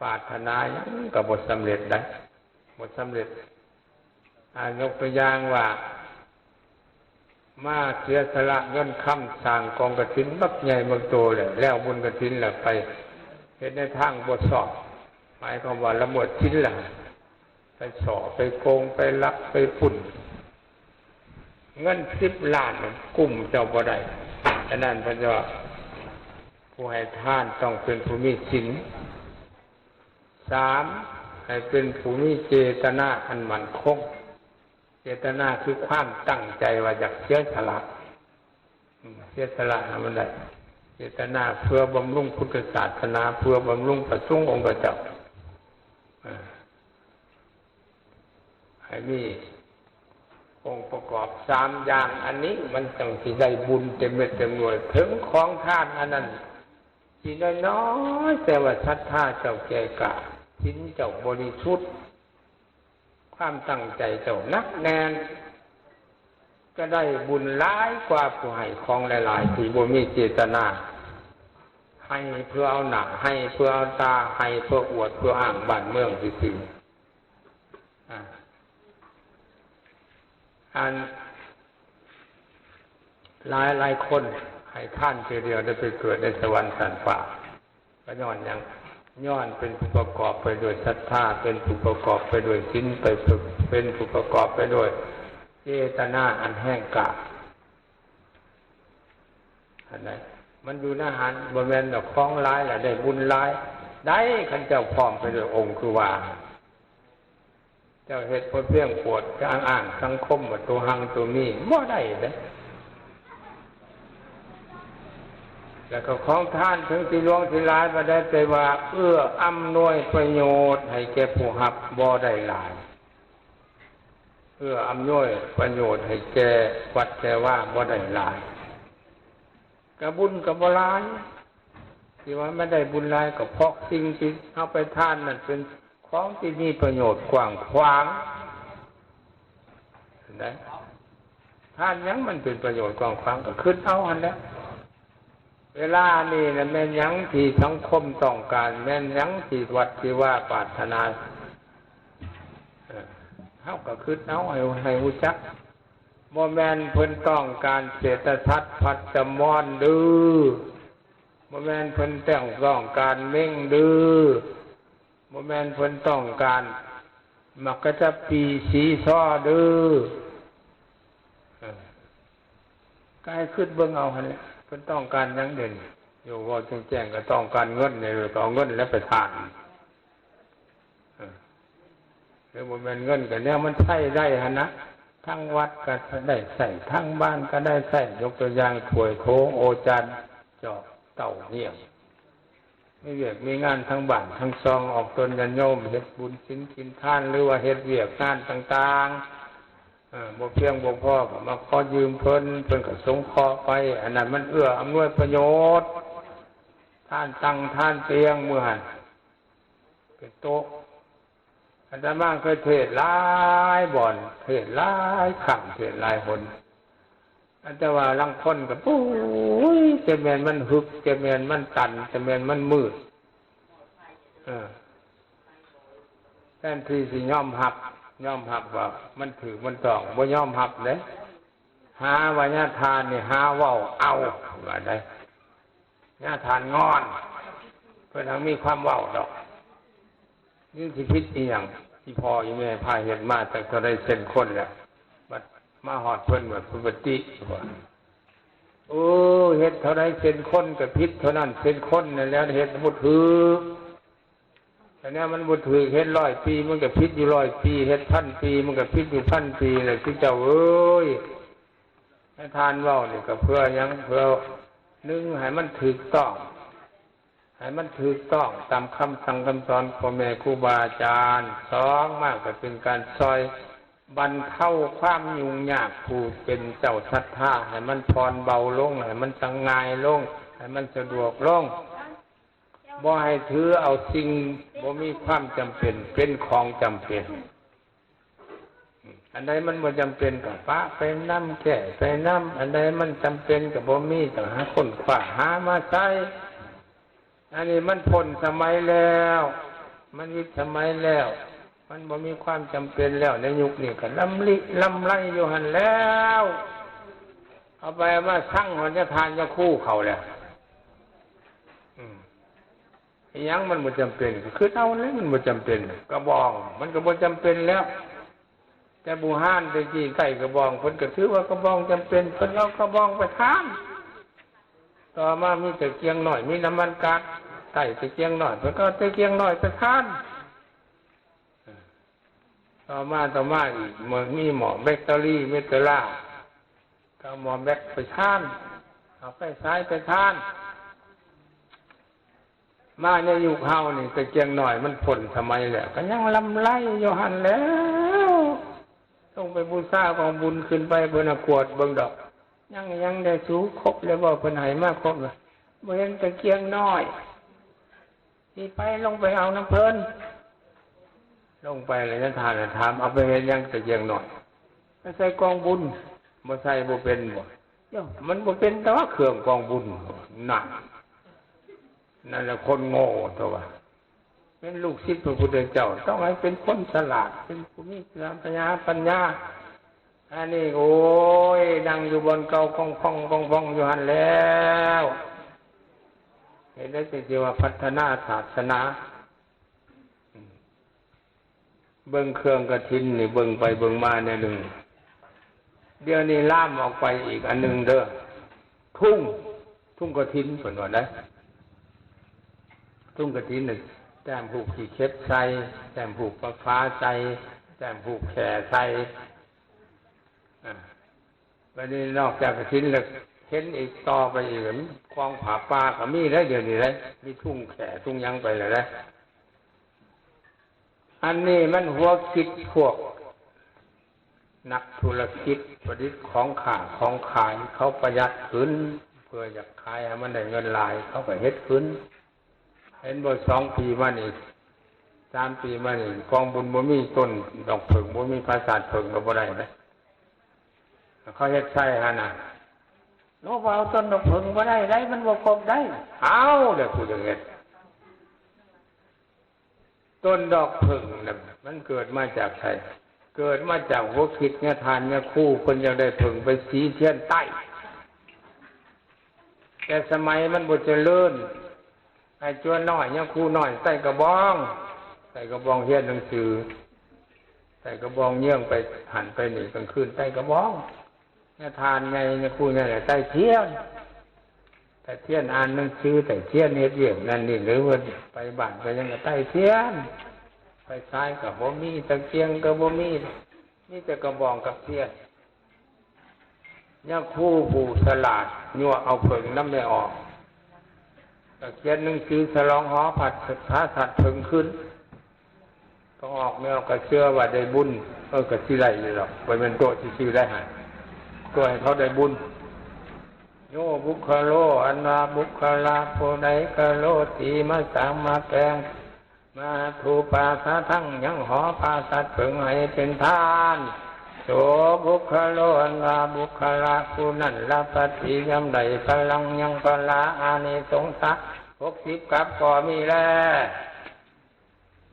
ປາດຖະໜາຫຍັງກໍບໍ່ສຳເລັດໄດ໋ ບໍ່ສຳເລັດ. ອາ ຍົກຕົວຢ່າງວ່າ ມາເສຍສະຫຼະເງິນຄຳສ້າງກອງກະຖິນບັກໃຫຍ່ບັກໂຕແລ້ວ ແລ້ວບຸນກະຖິນແລ້ວໄປເຮັດໃນທາງບໍ່ຊອບ ໝາຍຄວາມວ່າລະເມີດສິນລະ ໄປສໍ້ໄປໂກງໄປລັກໄປປຸ້ນ ເງິນສິບລ້ານກຸ້ມເຈົ້າບໍ່ໄດ້. ສະນັ້ນເພິ່ນວ່າ ຜູ້ໃຫ້ທານຕ້ອງເປັນຜູ້ມີສິນ. ສາມ ໃຫ້ເປັນຜູ້ມີເຈຕະນາອັນໝັ້ນຄົງ. ເຈຕະນາຄືຄວາມຕັ້ງໃຈວ່າຢາກເສຍສະຫຼະ, ເສຍສະຫຼະໃຫ້ມັນໄດ້. ເຈຕະນາເພື່ອບຳລຸງພຸດທະສາສະໜາ, ເພື່ອບຳລຸງພະສົງອົງຄະເຈົ້າ. ໃຫ້ມີອົງປະກອບສາມຢ່າງອັນນີ້ ມັນຈັ່ງຊິໄດ້ບຸນເຕັມເມັດເຕັມໜ່ວຍ. ເຖິງຂອງທານອັນນັ້ນຊິນ້ອຍໆ ແຕ່ວ່າສັດທາເຈົ້າແກ່ກ້າ, ສິນເຈົ້າບໍລິສຸດ, ຄວາມຕັ້ງໃຈເຈົ້າໜັກແໜ້ນ, ຈະໄດ້ບຸນຫຼາຍກວ່າຜູ້ໃຫ້ຂອງຫຼາຍໆ ທີ່ບໍ່ມີເຈຕະນາ, ໃຫ້ເພື່ອເອົາໜ້າ, ໃຫ້ເພື່ອເອົາຕາ, ໃຫ້ເພື່ອອວດເພື່ອອ້າງບ້ານເມືອງຊື່ໆ. ອາ ອັນຫຼາຍໆຄົນໃຫ້ທານເທື່ອດຽວໄດ້ໄປເກີດໃນສະຫວັນຊັ້ນຟ້າ ກໍຍ້ອນຫຍັງ? ຍ້ອນເປັນຜູ້ປະກອບໄປດ້ວຍສັດທາ, ເປັນຜູ້ປະກອບໄປດ້ວຍສິນ, ໄປເປັນຜູ້ປະກອບໄປດ້ວຍເຈຕະນາອັນແຮງກ້າ. ອັນໃດ ມັນຢູ່ໃນຫັ້ນ, ບໍ່ແມ່ນວ່າຂອງຫຼາຍແລ້ວໄດ້ບຸນຫຼາຍໄດ້. ຄັນເຈົ້າພ້ອມໄປດ້ວຍອົງຄືວ່າ ເຈົ້າເຮັດພໍພຽງໂພດ, ຈະອ້າງສັງຄົມວ່າໂຕຮັ່ງໂຕມີ ບໍ່ໄດ້ເດ້. ແລ້ວກໍຂອງທານເຖິງຊິຫຼວງຊິຫຼາຍປານໃດ, ແຕ່ວ່າເອື້ອອຳນວຍປະໂຫຍດໃຫ້ແກ່ຜູ້ຮັບບໍ່ໄດ້ຫຼາຍ. ເອື້ອອຳນວຍປະໂຫຍດໃຫ້ແກ່ວັດແກ່ວາບໍ່ໄດ້ຫຼາຍ, ກະບຸນກະບໍ່ຫຼາຍ. ທີ່ວ່າມັນໄດ້ບຸນຫຼາຍ ກໍເພາະສິ່ງທີ່ເຮົາໄປທານນັ້ນເປັນຂອງທີ່ມີປະໂຫຍດກວ້າງຂວາງ. ເຫັນໄດ໋? ທານຫຍັງມັນເປັນປະໂຫຍດກວ້າງຂວາງ? ກໍຄິດເອົາຫັ້ນແຫຼະ. ເວລານີ້ນະ ແມ່ນຫຍັງທີ່ສັງຄົມຕ້ອງການ? ແມ່ນຫຍັງທີ່ວັດທີ່ວາປາດຖະໜາ? ເອີ ເຮົາກໍຄິດເອົາໃຫ້ ໃຫ້ຮູ້ຈັກ. ບໍ່ແມ່ນເພິ່ນຕ້ອງການເສດຖະສັດພັດຈະມອນເດີ, ບໍ່ແມ່ນເພິ່ນຕ້ອງ ຕ້ອງການເມັງເດີ, ບໍ່ແມ່ນເພິ່ນຕ້ອງການໝາກກະຈະປີສີຊໍເດີ. ເອີ ກໍໃຫ້ຄິດເບິ່ງເອົາຫັ້ນແຫຼະ, ເພິ່ນຕ້ອງການຫຍັງເດ? ໂຍ ເວົ້າແຈ້ງໆ ກໍຕ້ອງການເງິນນີ້, ກໍເອົາເງິນແຫຼະໄປທານ. ເອີ ຫຼືບໍ່ແມ່ນເງິນ ກໍແນວມັນໃຊ້ໄດ້ຫັ້ນນະ, ທັງວັດກໍໄດ້ໃຊ້ ທັງບ້ານກໍໄດ້ໃຊ້ ຍົກຕົວຢ່າງຖ້ວຍໂຖ ໂອຈານ ຈອກເຕົ້າ ຫ້ຽງ ມີວຽກມີງານທັງບ້ານທັງຊ່ອງ ອອກຕົນຍາດໂຍມເຮັດບຸນສິນກິນທານ ຫຼືວ່າເຮັດວຽກງານຕ່າງໆ ເອີ ບໍ່ພຽງບໍ່ພໍກໍມາຂໍຢືມເພິ່ນ ເພິ່ນກໍສົງເຄາະໄປ ອັນນັ້ນມັນເອື້ອອຳນວຍປະໂຫຍດ. ທານຕັ່ງ ທານຕຽງ ມື້ຫັ້ນເປັນໂຕະ ອາດຕະມາເຄີຍເທດຫຼາຍບ່ອນ ເທດຫຼາຍຄັ້ງ ເທດຫຼາຍຫົນ ແຕ່ວ່າລາງຄົນກໍ ໂອ້ຍ ຈະແມ່ນມັນຫຶກ ຈະແມ່ນມັນຕັນ ຈະແມ່ນມັນມືດ ເອີ ແທນທີ່ຊິຍອມຮັບ ຍອມຮັບວ່າມັນຖືກມັນຕ້ອງ ບໍ່ຍອມຮັບເດ້ ຫາວ່າຍາທ່ານນີ້ຫາເວົ້າເອົາ ວ່າໄດ້ ຍາທ່ານງອນ ເພິ່ນຫາກມີຄວາມເວົ້າດອກ ນີ້ຊິຜິດອີ່ຫຍັງ ອີ່ພໍ່ອີ່ແມ່ພາເຮັດມາຈັກເທົ່າໃດເຊັ່ນຄົນແລ້ວ ບັດມາຮອດເພິ່ນ ບັດເພິ່ນປະຕິວ່າ ໂອ້ ເຮັດເທົ່າໃດເຊັ່ນຄົນກໍຜິດເທົ່ານັ້ນເຊັ່ນຄົນນັ້ນແຫຼະ ເຮັດບໍ່ຖືກ ແຕ່ແນວມັນບໍ່ຖືກ ເຮັດຮ້ອຍປີມັນກໍຜິດຢູ່ຮ້ອຍປີ ເຮັດພັນປີມັນກໍຜິດຢູ່ພັນປີແຫຼະ ຄືເຈົ້າເອີຍ ໃຫ້ທ່ານເວົ້ານີ້ກໍເພື່ອຫຍັງ? ເພື່ອໜຶ່ງ ໃຫ້ມັນຖືກຕ້ອງ ໃຫ້ມັນຖືກຕ້ອງຕາມຄຳສັ່ງຄຳສອນພໍ່ແມ່ຄູບາອາຈານ, ສອງມາກໍເປັນການຊ່ອຍບັນເທົາຄວາມຫຍຸ້ງຍາກຜູ້ເປັນເຈົ້າສັດທາ ໃຫ້ມັນຜ່ອນເບົາລົງ, ໃຫ້ມັນສະຫງ່າຍລົງ, ໃຫ້ມັນສະດວກລົງ, ບໍ່ໃຫ້ຖືເອົາສິ່ງບໍ່ມີຄວາມຈຳເປັນເປັນຂອງຈຳເປັນ. ອັນໃດມັນບໍ່ຈຳເປັນກໍປະໄປນຳ, ແກ້ໄປນຳ, ອັນໃດມັນຈຳເປັນກໍບໍ່ມີ ຕ້ອງຫາຄົ້ນຄວ້າຫາມາໃຊ້. ອັນນີ້ມັນພົ້ນສະໄໝແລ້ວ, ມັນວິດສະໄໝແລ້ວ, ມັນບໍ່ມີຄວາມຈຳເປັນແລ້ວ. ໃນຍຸກນີ້ກໍລຳລິລຳໄລຢູ່ຫັ້ນແລ້ວ, ເອົາໄປເອົາມາຊັງຮອດຍາທ່ານຍາຄູເຂົາແລ້ວ. ອືມ. ອີຫຍັງມັນບໍ່ຈຳເປັນ ກໍຄືເອົາແລ້ວ ມັນບໍ່ຈຳເປັນ. ກະບອງມັນກໍບໍ່ຈຳເປັນແລ້ວ, ແຕ່ບູຮານແຕ່ກີ້ໃຊ້ກະບອງ ເພິ່ນກໍຖືວ່າກະບອງຈຳເປັນ ເພິ່ນເອົາກະບອງໄປທານ. ຕໍ່ມາມີຕະກຽງນ້ອຍ ມີນ້ຳມັນກາດ ໃຊ້ຕະກຽງນ້ອຍ ເພິ່ນກໍເອົາຕະກຽງນ້ອຍໄປທານ. ຕໍ່ມາ ຕໍ່ມາອີກ ເມື່ອມີໝໍ້ແບັກເຕີຣີ ເມເຕີລາ ກໍເອົາໝໍ້ແບັກໄປທານ ເອົາໄຟສາຍໄປທານ. ມາໃນຍຸກເຮົານີ້ ຕະກຽງນ້ອຍມັນພົ້ນສະໄໝແລ້ວ ກໍຍັງລຳໄລຢູ່ຫັ້ນແລ້ວ. ລົງໄປບູຊາກອງບຸນ ຂຶ້ນໄປເພິ່ນກວດເບິ່ງດອກ ຍັງ ຍັງໄດ້ສູ ຄົບແລ້ວບໍ່? ເພິ່ນໃຫ້ມາຄົບແລ້ວ ບໍ່ເຫັນຕະກຽງນ້ອຍ. ຊິໄປ ລົງໄປເອົານຳເພິ່ນ. ລົງໄປແລ້ວຍາທ່ານຖາມ ເອົາໄປເຮັດຫຍັງຕະກຽງນ້ອຍ? ໄປໃສ່ກອງບຸນ. ບໍ່ໃສ່ບໍ່ເປັນບໍ່? ໂຍ ມັນບໍ່ເປັນດອກເຄື່ອງກອງບຸນ. ນັ້ນ ນັ້ນແຫຼະຄົນໂງ່ຕົວະ. ເປັນລູກສິດພະພຸດທະເຈົ້າ ຕ້ອງໃຫ້ເປັນຄົນສະຫຼາດ ເປັນຜູ້ມີສະຕິປັນຍາ ປັນຍາ. ອັນນີ້ ໂອ້ຍ ນັ່ງຢູ່ບ່ອນເກົ່າ ກອງພອງ ກອງພອງຢູ່ຫັ້ນແລ້ວ. ເຮັດໄດ້ຈັ່ງຊິວ່າພັດທະນາສາສະໜາ. ເບິ່ງເຄື່ອງກະຖິນນີ້ ເບິ່ງໄປເບິ່ງມາແນວໜຶ່ງ ດຽວນີ້ລາມອອກໄປອີກອັນໜຶ່ງເດີ ທຸງ ທຸງກະຖິນ ເພິ່ນວ່າໄດ໋. ທຸງກະຖິນນີ້ ແຕ້ມຮູບຂີ້ເຂັບໃສ່ ແຕ້ມຮູບປາຟ້າໃສ່ ແຕ້ມຮູບແຂ້ໃສ່. ອາ ບັດນີ້ນອກຈາກກະຖິນແລ້ວ ເຫັນອີກ ຕໍ່ໄປອີກ ກອງຜ້າປ່າກໍມີໄດ໋ ດຽວນີ້ໄດ໋ ມີທຸງແຂ້ທຸງຫຍັງໄປແລ້ວໄດ໋. ອັນນີ້ມັນຫົວຄິດພວກນັກທຸລະກິດ ປະດິດຂອງຄ້າຂອງຂາຍ ເຂົາປະຢັດຂຶ້ນ ເພື່ອຢາກຂາຍໃຫ້ມັນໄດ້ເງິນຫຼາຍ ເຂົາກໍເຮັດຂຶ້ນ. ເຫັນບໍ່ ສອງປີມານີ້ ສາມປີມານີ້ ກອງບຸນບໍ່ມີຕົ້ນດອກເຜິ້ງ ບໍ່ມີປາສາດເຜິ້ງກໍບໍ່ໄດ້ເດ້ ເຂົາເຮັດໃສ່ຫັ້ນນະ. ໂອ້ ບໍ່ເອົາຕົ້ນດອກເຜິ້ງບໍ່ໄດ້ໄດ໋ ມັນບໍ່ຄົບໄດ໋. ເອົາ ແລ້ວຜູ້ຈັ່ງເຮັດ ຕົ້ນດອກເຜິ້ງນະ ມັນເກີດມາຈາກໃສ? ເກີດມາຈາກຫົວຄິດຍາທ່ານຍາຄູ ເພິ່ນຢາກໄດ້ເຜິ້ງໄປສີທຽນໃຕ້ ແຕ່ສະໄໝມັນບໍ່ຈະເລີນ. ໃຫ້ຈົວນ້ອຍ ຍາຄູນ້ອຍ ໃສ່ກະບອງ ໃສ່ກະບອງຮຽນໜັງສື ໃສ່ກະບອງເຍືອງໄປຫັ້ນໄປນີ້ ກາງຄືນໃສ່ກະບອງ. ຍາທ່ານໃຫຍ່ ຍາຄູໃຫຍ່ໃສ່ທຽນ ໃສ່ທຽນອ່ານໜັງສື ໃສ່ທຽນເຮັດວຽກນັ້ນນີ້ ຫຼືວ່າໄປບ້ານໄປຫຍັງກໍໃສ່ທຽນ. ໄຟສາຍກໍບໍ່ມີ ຕະກຽງກໍບໍ່ມີ. ມີແຕ່ກະບອງກັບທຽນ. ຍາຄູຜູ້ສະຫຼາດຍົວະເອົາເຜິ້ງນຳແມ່ອອກ ກະຂຽນໜັງສືສະຫຼອງຫໍພະ ພະສັດເຜິ້ງຄືນ. ພະອອກແມ່ອອກກະເຊື່ອວ່າໄດ້ບຸນ, ເອີ ກະຊິໄດ້ຢູ່ດອກ, ບໍ່ແມ່ນຕົວະຊື່ໆໄດ້ຫັ້ນ, ຕົວະໃຫ້ເຂົາໄດ້ບຸນ. ໂຍບຸກຄະໂລ ອັນວ່າບຸກຄະລະຜູ້ໃດ ຄະໂລຕິ ມາສ້າງມາແປງ ມະຫາດຖຸປາສາທັງ ຍັງຫໍພະສັດເຜິ້ງໃຫ້ເປັນທານ. ໂສບຸກຄະໂລ ອັນວ່າບຸກຄະລະຜູ້ນັ້ນ ລະປະຕິ ຍ່ອມໄດ້ພະລັງຍັງພະລາ ອານິສົງສະ ຫົກສິບກັບກໍມີແລ.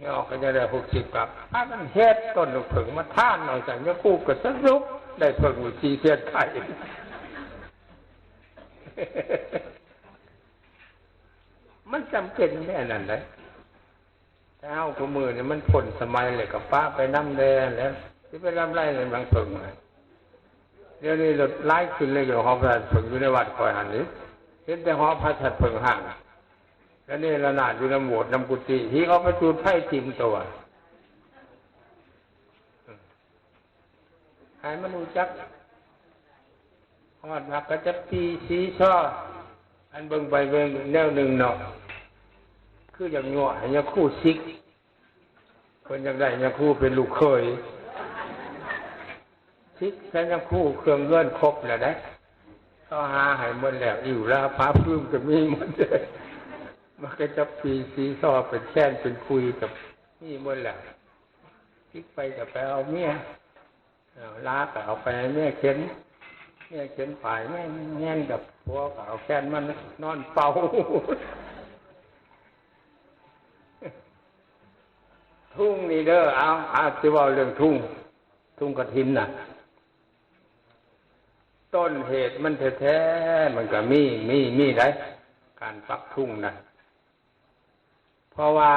ຍອກກໍຈະໄດ້ຫົກສິບກັບ ພາກັນເຮັດຕົ້ນເຜິ້ງມາທານເອົາຊັ້ນ, ຍາຄູກໍສະຫຼຸບໄດ້ເຜິ້ງຢູ່ສີ່ສຽນໄຄ. ມັນຈຳເປັນແນວນັ້ນໄດ໋. ແຕ່ເຮົາຄູ່ມື້ນີ້ມັນພົ້ນສະໄໝແລ້ວ ກໍປະໄປນຳແດ່ແລ້ວ, ຊິໄປລຳໄລນຳຫຼັງເຜິ້ງ. ດຽວນີ້ລົດຫຼາຍຂຶ້ນເລີຍ ຫອພະສັດເຜິ້ງຢູ່ໃນວັດຂ້ອຍຫັ້ນນີ້ ເຫັນແຕ່ຫອພະສັດເຜິ້ງຮ້າງ ລະເນລະນາດຢູ່ນຳໂບດນຳກຸຕິ, ຫີກອອກໄປຈູດໄຟຖິ້ມຕົວະ. ໃຫ້ມັນຮູ້ຈັກຮອດມັກກະຈັບປີຊີຊໍ, ອັນເບິ່ງໄປເບິ່ງແນວໜຶ່ງເນາະ ຄືຢາກຍົວະໃຫ້ຍາຄູສິກ, ເພິ່ນຢາກໄດ້ຍາຄູເປັນລູກເຂີຍ, ສິກໃສ່ຍາຄູເຄື່ອງເງິນຄົບແລ້ວເດ້, ເຂົາຫາໃຫ້ໝົດແລ້ວ, ອິ້ວລາຜ້າພື້ມກໍມີໝົດ, ມັກກະຈັບປີຊີຊໍເປັນແຄນເປັນຄຸຍກໍມີໝົດແລ້ວ. ສິກໄປກໍໄປເອົາເມຍ, ເອົາລາກໍເອົາໄປໃຫ້ເມຍເຂັນ, ເມຍເຂັນປາຍແມ່ນແມ່ນກັບຜົວກໍເອົາແຄນມານອນເປົ່າ. ທຸງນີ້ເດີ, ເອົາ ເອົາ ຊິເວົ້າເລື່ອງທຸງ, ທຸງກະຖິນນະ, ຕົ້ນເຫດມັນແທ້ໆ ມັນກໍມີ ມີ ມີໄດ໋ ການປັກທຸງນະ. ເພາະວ່າ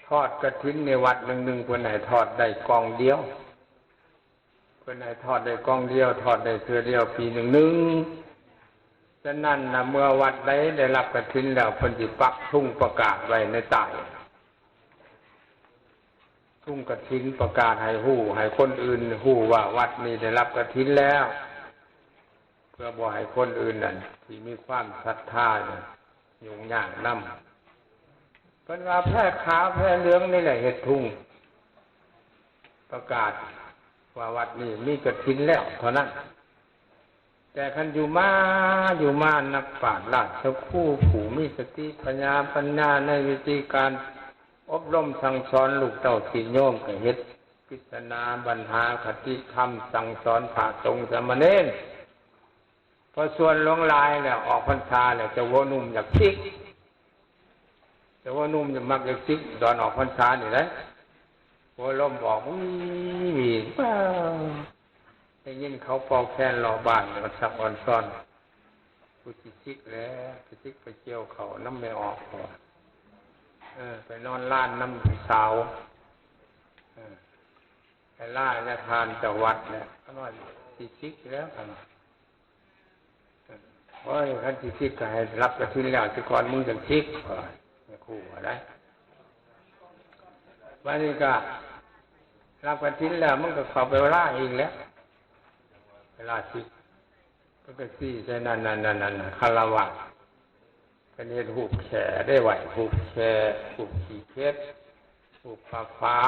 ທອດກະຖິນໃນວັດໜຶ່ງໆ ເພິ່ນໃຫ້ທອດໄດ້ກອງດຽວ, ເພິ່ນໃຫ້ທອດໄດ້ກອງດຽວ, ທອດໄດ້ເທື່ອດຽວປີໜຶ່ງໆ. ສະນັ້ນນະ ເມື່ອວັດໃດໄດ້ຮັບກະຖິນແລ້ວ ເພິ່ນຊິປັກທຸງປະກາດໄວ້ໃນປ້າຍ ທຸງກະຖິນ, ປະກາດໃຫ້ຮູ້ ໃຫ້ຄົນອື່ນຮູ້ວ່າວັດນີ້ໄດ້ຮັບກະຖິນແລ້ວ, ເພື່ອບໍ່ໃຫ້ຄົນອື່ນນັ້ນທີ່ມີຄວາມສັດທາຫຍຸ້ງຍາກນຳ. ເພິ່ນວ່າແພຂາວແພເຫຼືອງນີ້ແຫຼະເຮັດທຸງປະກາດວ່າວັດນີ້ມີກະຖິນແລ້ວເທົ່ານັ້ນ. ແຕ່ຄັນຢູ່ມາ ຢູ່ມາ ນັກປາດລາຊະຄູ ຜູ້ມີສະຕິປັນຍາ ປັນຍາໃນວິທີການອົບຮົມສັ່ງສອນລູກເຕົ້າສິດໂຍມ ກໍເຮັດປິດສະໜາບັນຫາຄະຕິທຳ ສັ່ງສອນພະສົງສາມະເນນ. ພໍສ່ວນຫຼວງຫຼາຍແລ້ວ ອອກພັນສາແລ້ວ ເຈົ້າຫົວໜຸ່ມຢາກສິກ, ເຈົ້າຫົວໜຸ່ມຢາກ ມັກຢາກສິກຕອນອອກພັນສານີ້ແຫຼະ. ຫົວລົມອອກ ວີ່ ວີ່ ວ້າວ ໄດ້ຍິນເຂົາເປົ່າແຄນເລາະບ້ານ ອອນຊັກອອນຊອນ, ກູຊິສິກແຫຼະ, ຊິສິກໄປກ່ຽວເຂົ້ານຳແມ່ອອກ, ເອີ ໄປນອນລານນຳຜູ້ສາວ, ເອີ ໄປລາຍະທານເຈົ້າວັດແຫຼະ, ຂ້ານ້ອຍຊິສິກແລ້ວ. ໂອ້ຍ ຄັນຊິສິກກໍໃຫ້ຮັບກະຖິນແລ້ວຊິກ່ອນ ມຶງຈັ່ງສິກ ວ່າແມ່ຄູວ່າໄດ໋. ບາດນີ້ກໍຮັບກະຖິນແລ້ວ ມັນກໍເຂົ້າໄປເວລາອີກແຫຼະ, ເວລາສິກ ເພິ່ນກໍຊີ້ໃສ່ນັ້ນໆ ຄາລະວາດ, ເພິ່ນເຮັດຮູບແຂ້ໄດ້ໄຫວ, ຮູບແຂ້, ຮູບຂີ້ເຂັດ, ຮູບປາຝາ.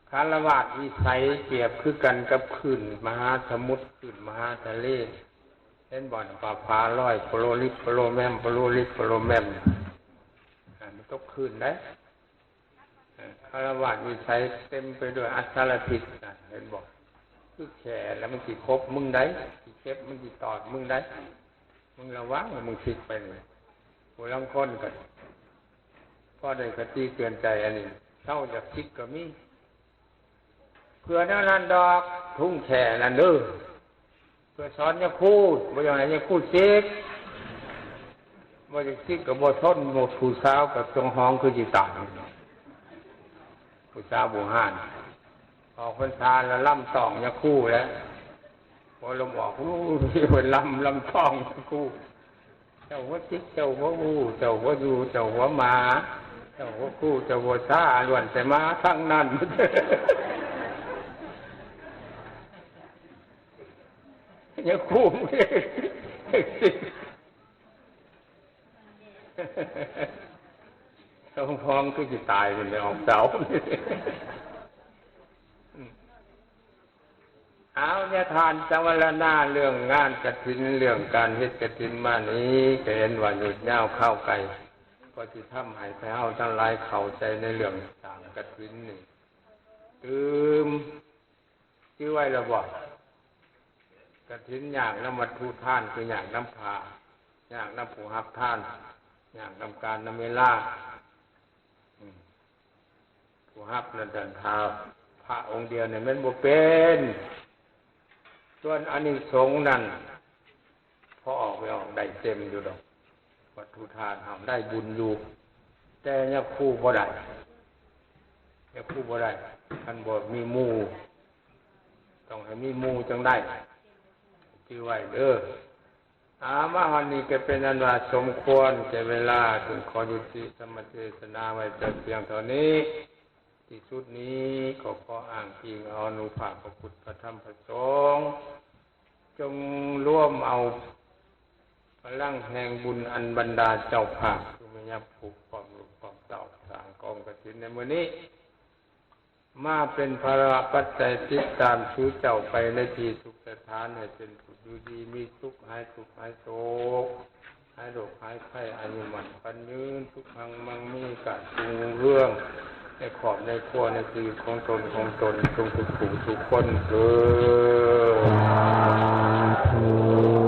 ຄາລະວາດວິໄສປຽບຄືກັນກັບຄື້ນມະຫາສະໝຸດ, ຄື້ນມະຫາທະເລ. ເຫັນບໍ່? ປາຝາລອຍໂປໂລລິບໂປໂລແມມ, ໂປໂລລິບໂປໂລແມມ, ມັນຕົກຄື້ນໄດ໋. ຄາລະວາດວິໄສເຕັມໄປດ້ວຍອັດສາລະພິດ, ເຫັນບໍ່? ຄືແຂ້ແລ້ວມັນຊິຄົບມຶງໄດ໋, ຊິເຈັບມັນຊິຕອດມຶງໄດ໋. ມຶງລະວັງ ມຶງສິກໄປນີ້. ຜູ້ລາງຄົນກໍພໍໄດ້ຄະຕິເຕືອນໃຈອັນນີ້, ເຊົາຢາກສິກກໍມີ. ເພື່ອແນວນັ້ນດອກ, ທຸງແຂ້ນັ້ນເດີ, ເພື່ອສອນຍາຄູ, ບໍ່ຢາກໃຫ້ຍາຄູສິກ. ບໍ່ຢາກສິກກໍບໍ່ທົນ, ຜູ້ສາວກໍຈົງຮ້ອງຄືຊິຕາຍ. ຜູ້ສາວບູຮານ ອອກພັນສາແລ້ວລຳຕ້ອງຍາຄູແຫຼະ, ພໍລົມອອກ ໂອ້ຍ ເພິ່ນລຳ ລຳຕ້ອງຍາຄູ. ເຈົ້າຫົວຈິກ ເຈົ້າຫົວອູ ເຈົ້າຫົວຢູ່ ເຈົ້າຫົວໝາ. ເຈົ້າບໍ່ຮູ້ ເຈົ້າບໍ່ຊ້າ ລ້ວນແຕ່ມາທາງນັ້ນ. ຍາຄູ ສົມພອງຄືຊິຕາຍພຸ້ນ ໄດ້ອອກເສົາ. ເອົາ ຍາທ່ານສະຫວັນລະນາ ເລື່ອງງານກະຖິນ ເລື່ອງການເຮັດກະຖິນມານີ້ ກະເຫັນວ່າຍືດຍາວຄາວໄກ ກໍຊິທຳໃຫ້ພວກເຮົາທັງຫຼາຍເຂົ້າໃຈໃນເລື່ອງສ້າງກະຖິນນີ້ຕື່ມ. ຈື່ໄວ້ແລ້ວບໍ່? ກະຖິນຍາກນຳວັດຖຸທານ ຄືຍາກນຳຜ້າ ຍາກນຳຜູ້ຮັບທານ ຍາກນຳການນຳເວລາ. ອືມ ຜູ້ຮັບນັ້ນ ທ່ານ ຖ້າພະອົງດຽວນີ້ແມ່ນບໍ່ເປັນ. ສ່ວນອານິສົງນັ້ນ ພໍອອກໄປອອກໄດ້ເຕັມຢູ່ດອກ ວັດຖຸທານເຮົາໄດ້ບຸນຢູ່ ແຕ່ຍາຄູບໍ່ໄດ້ ຍາຄູບໍ່ໄດ້ ຄັນບໍ່ມີໝູ່ ຕ້ອງໃຫ້ມີໝູ່ຈັ່ງໄດ້ ຈື່ໄວ້ເດີ້. ອາ ມາຮອດນີ້ກໍເປັນອັນວ່າສົມຄວນແກ່ເວລາ ຈຶ່ງຂໍຍຸຕິທຳມະເທດສະນາໄວ້ແຕ່ພຽງເທົ່ານີ້. ທີ່ສຸດນີ້ກໍຂໍອ້າງອີງເອົາອານຸພາບພະພຸດ ພະທຳ ພະສົງ ຈົ່ງລວມເອົາພະລັງແຫ່ງບຸນອັນບັນດາເຈົ້າພາບ ຄືແມ່ຍາຄູພ້ອມລູກພ້ອມເຕົ້າ ສ້າງກອງກະຖິນໃນມື້ນີ້ ມາເປັນພາລະປັດໄຈຕິດຕາມສູ່ເຈົ້າໄປໃນທີ່ທຸກສະຖານ ໃຫ້ເປັນຜູ້ຢູ່ດີມີສຸກ ຫາຍທຸກຫາຍໂສກ ຫາຍໂລກຫາຍໄພ ອາຍຸໝັ້ນຂວັນຍືນ ສຸຂັງມັງມີ ການຮຸ່ງເຮືອງໃນຄອບໃນຄົວ ໃນຊີວິດຂອງຕົນຂອງຕົນ ທຸກຜູ້ທຸກຄົນເທີ້ນ.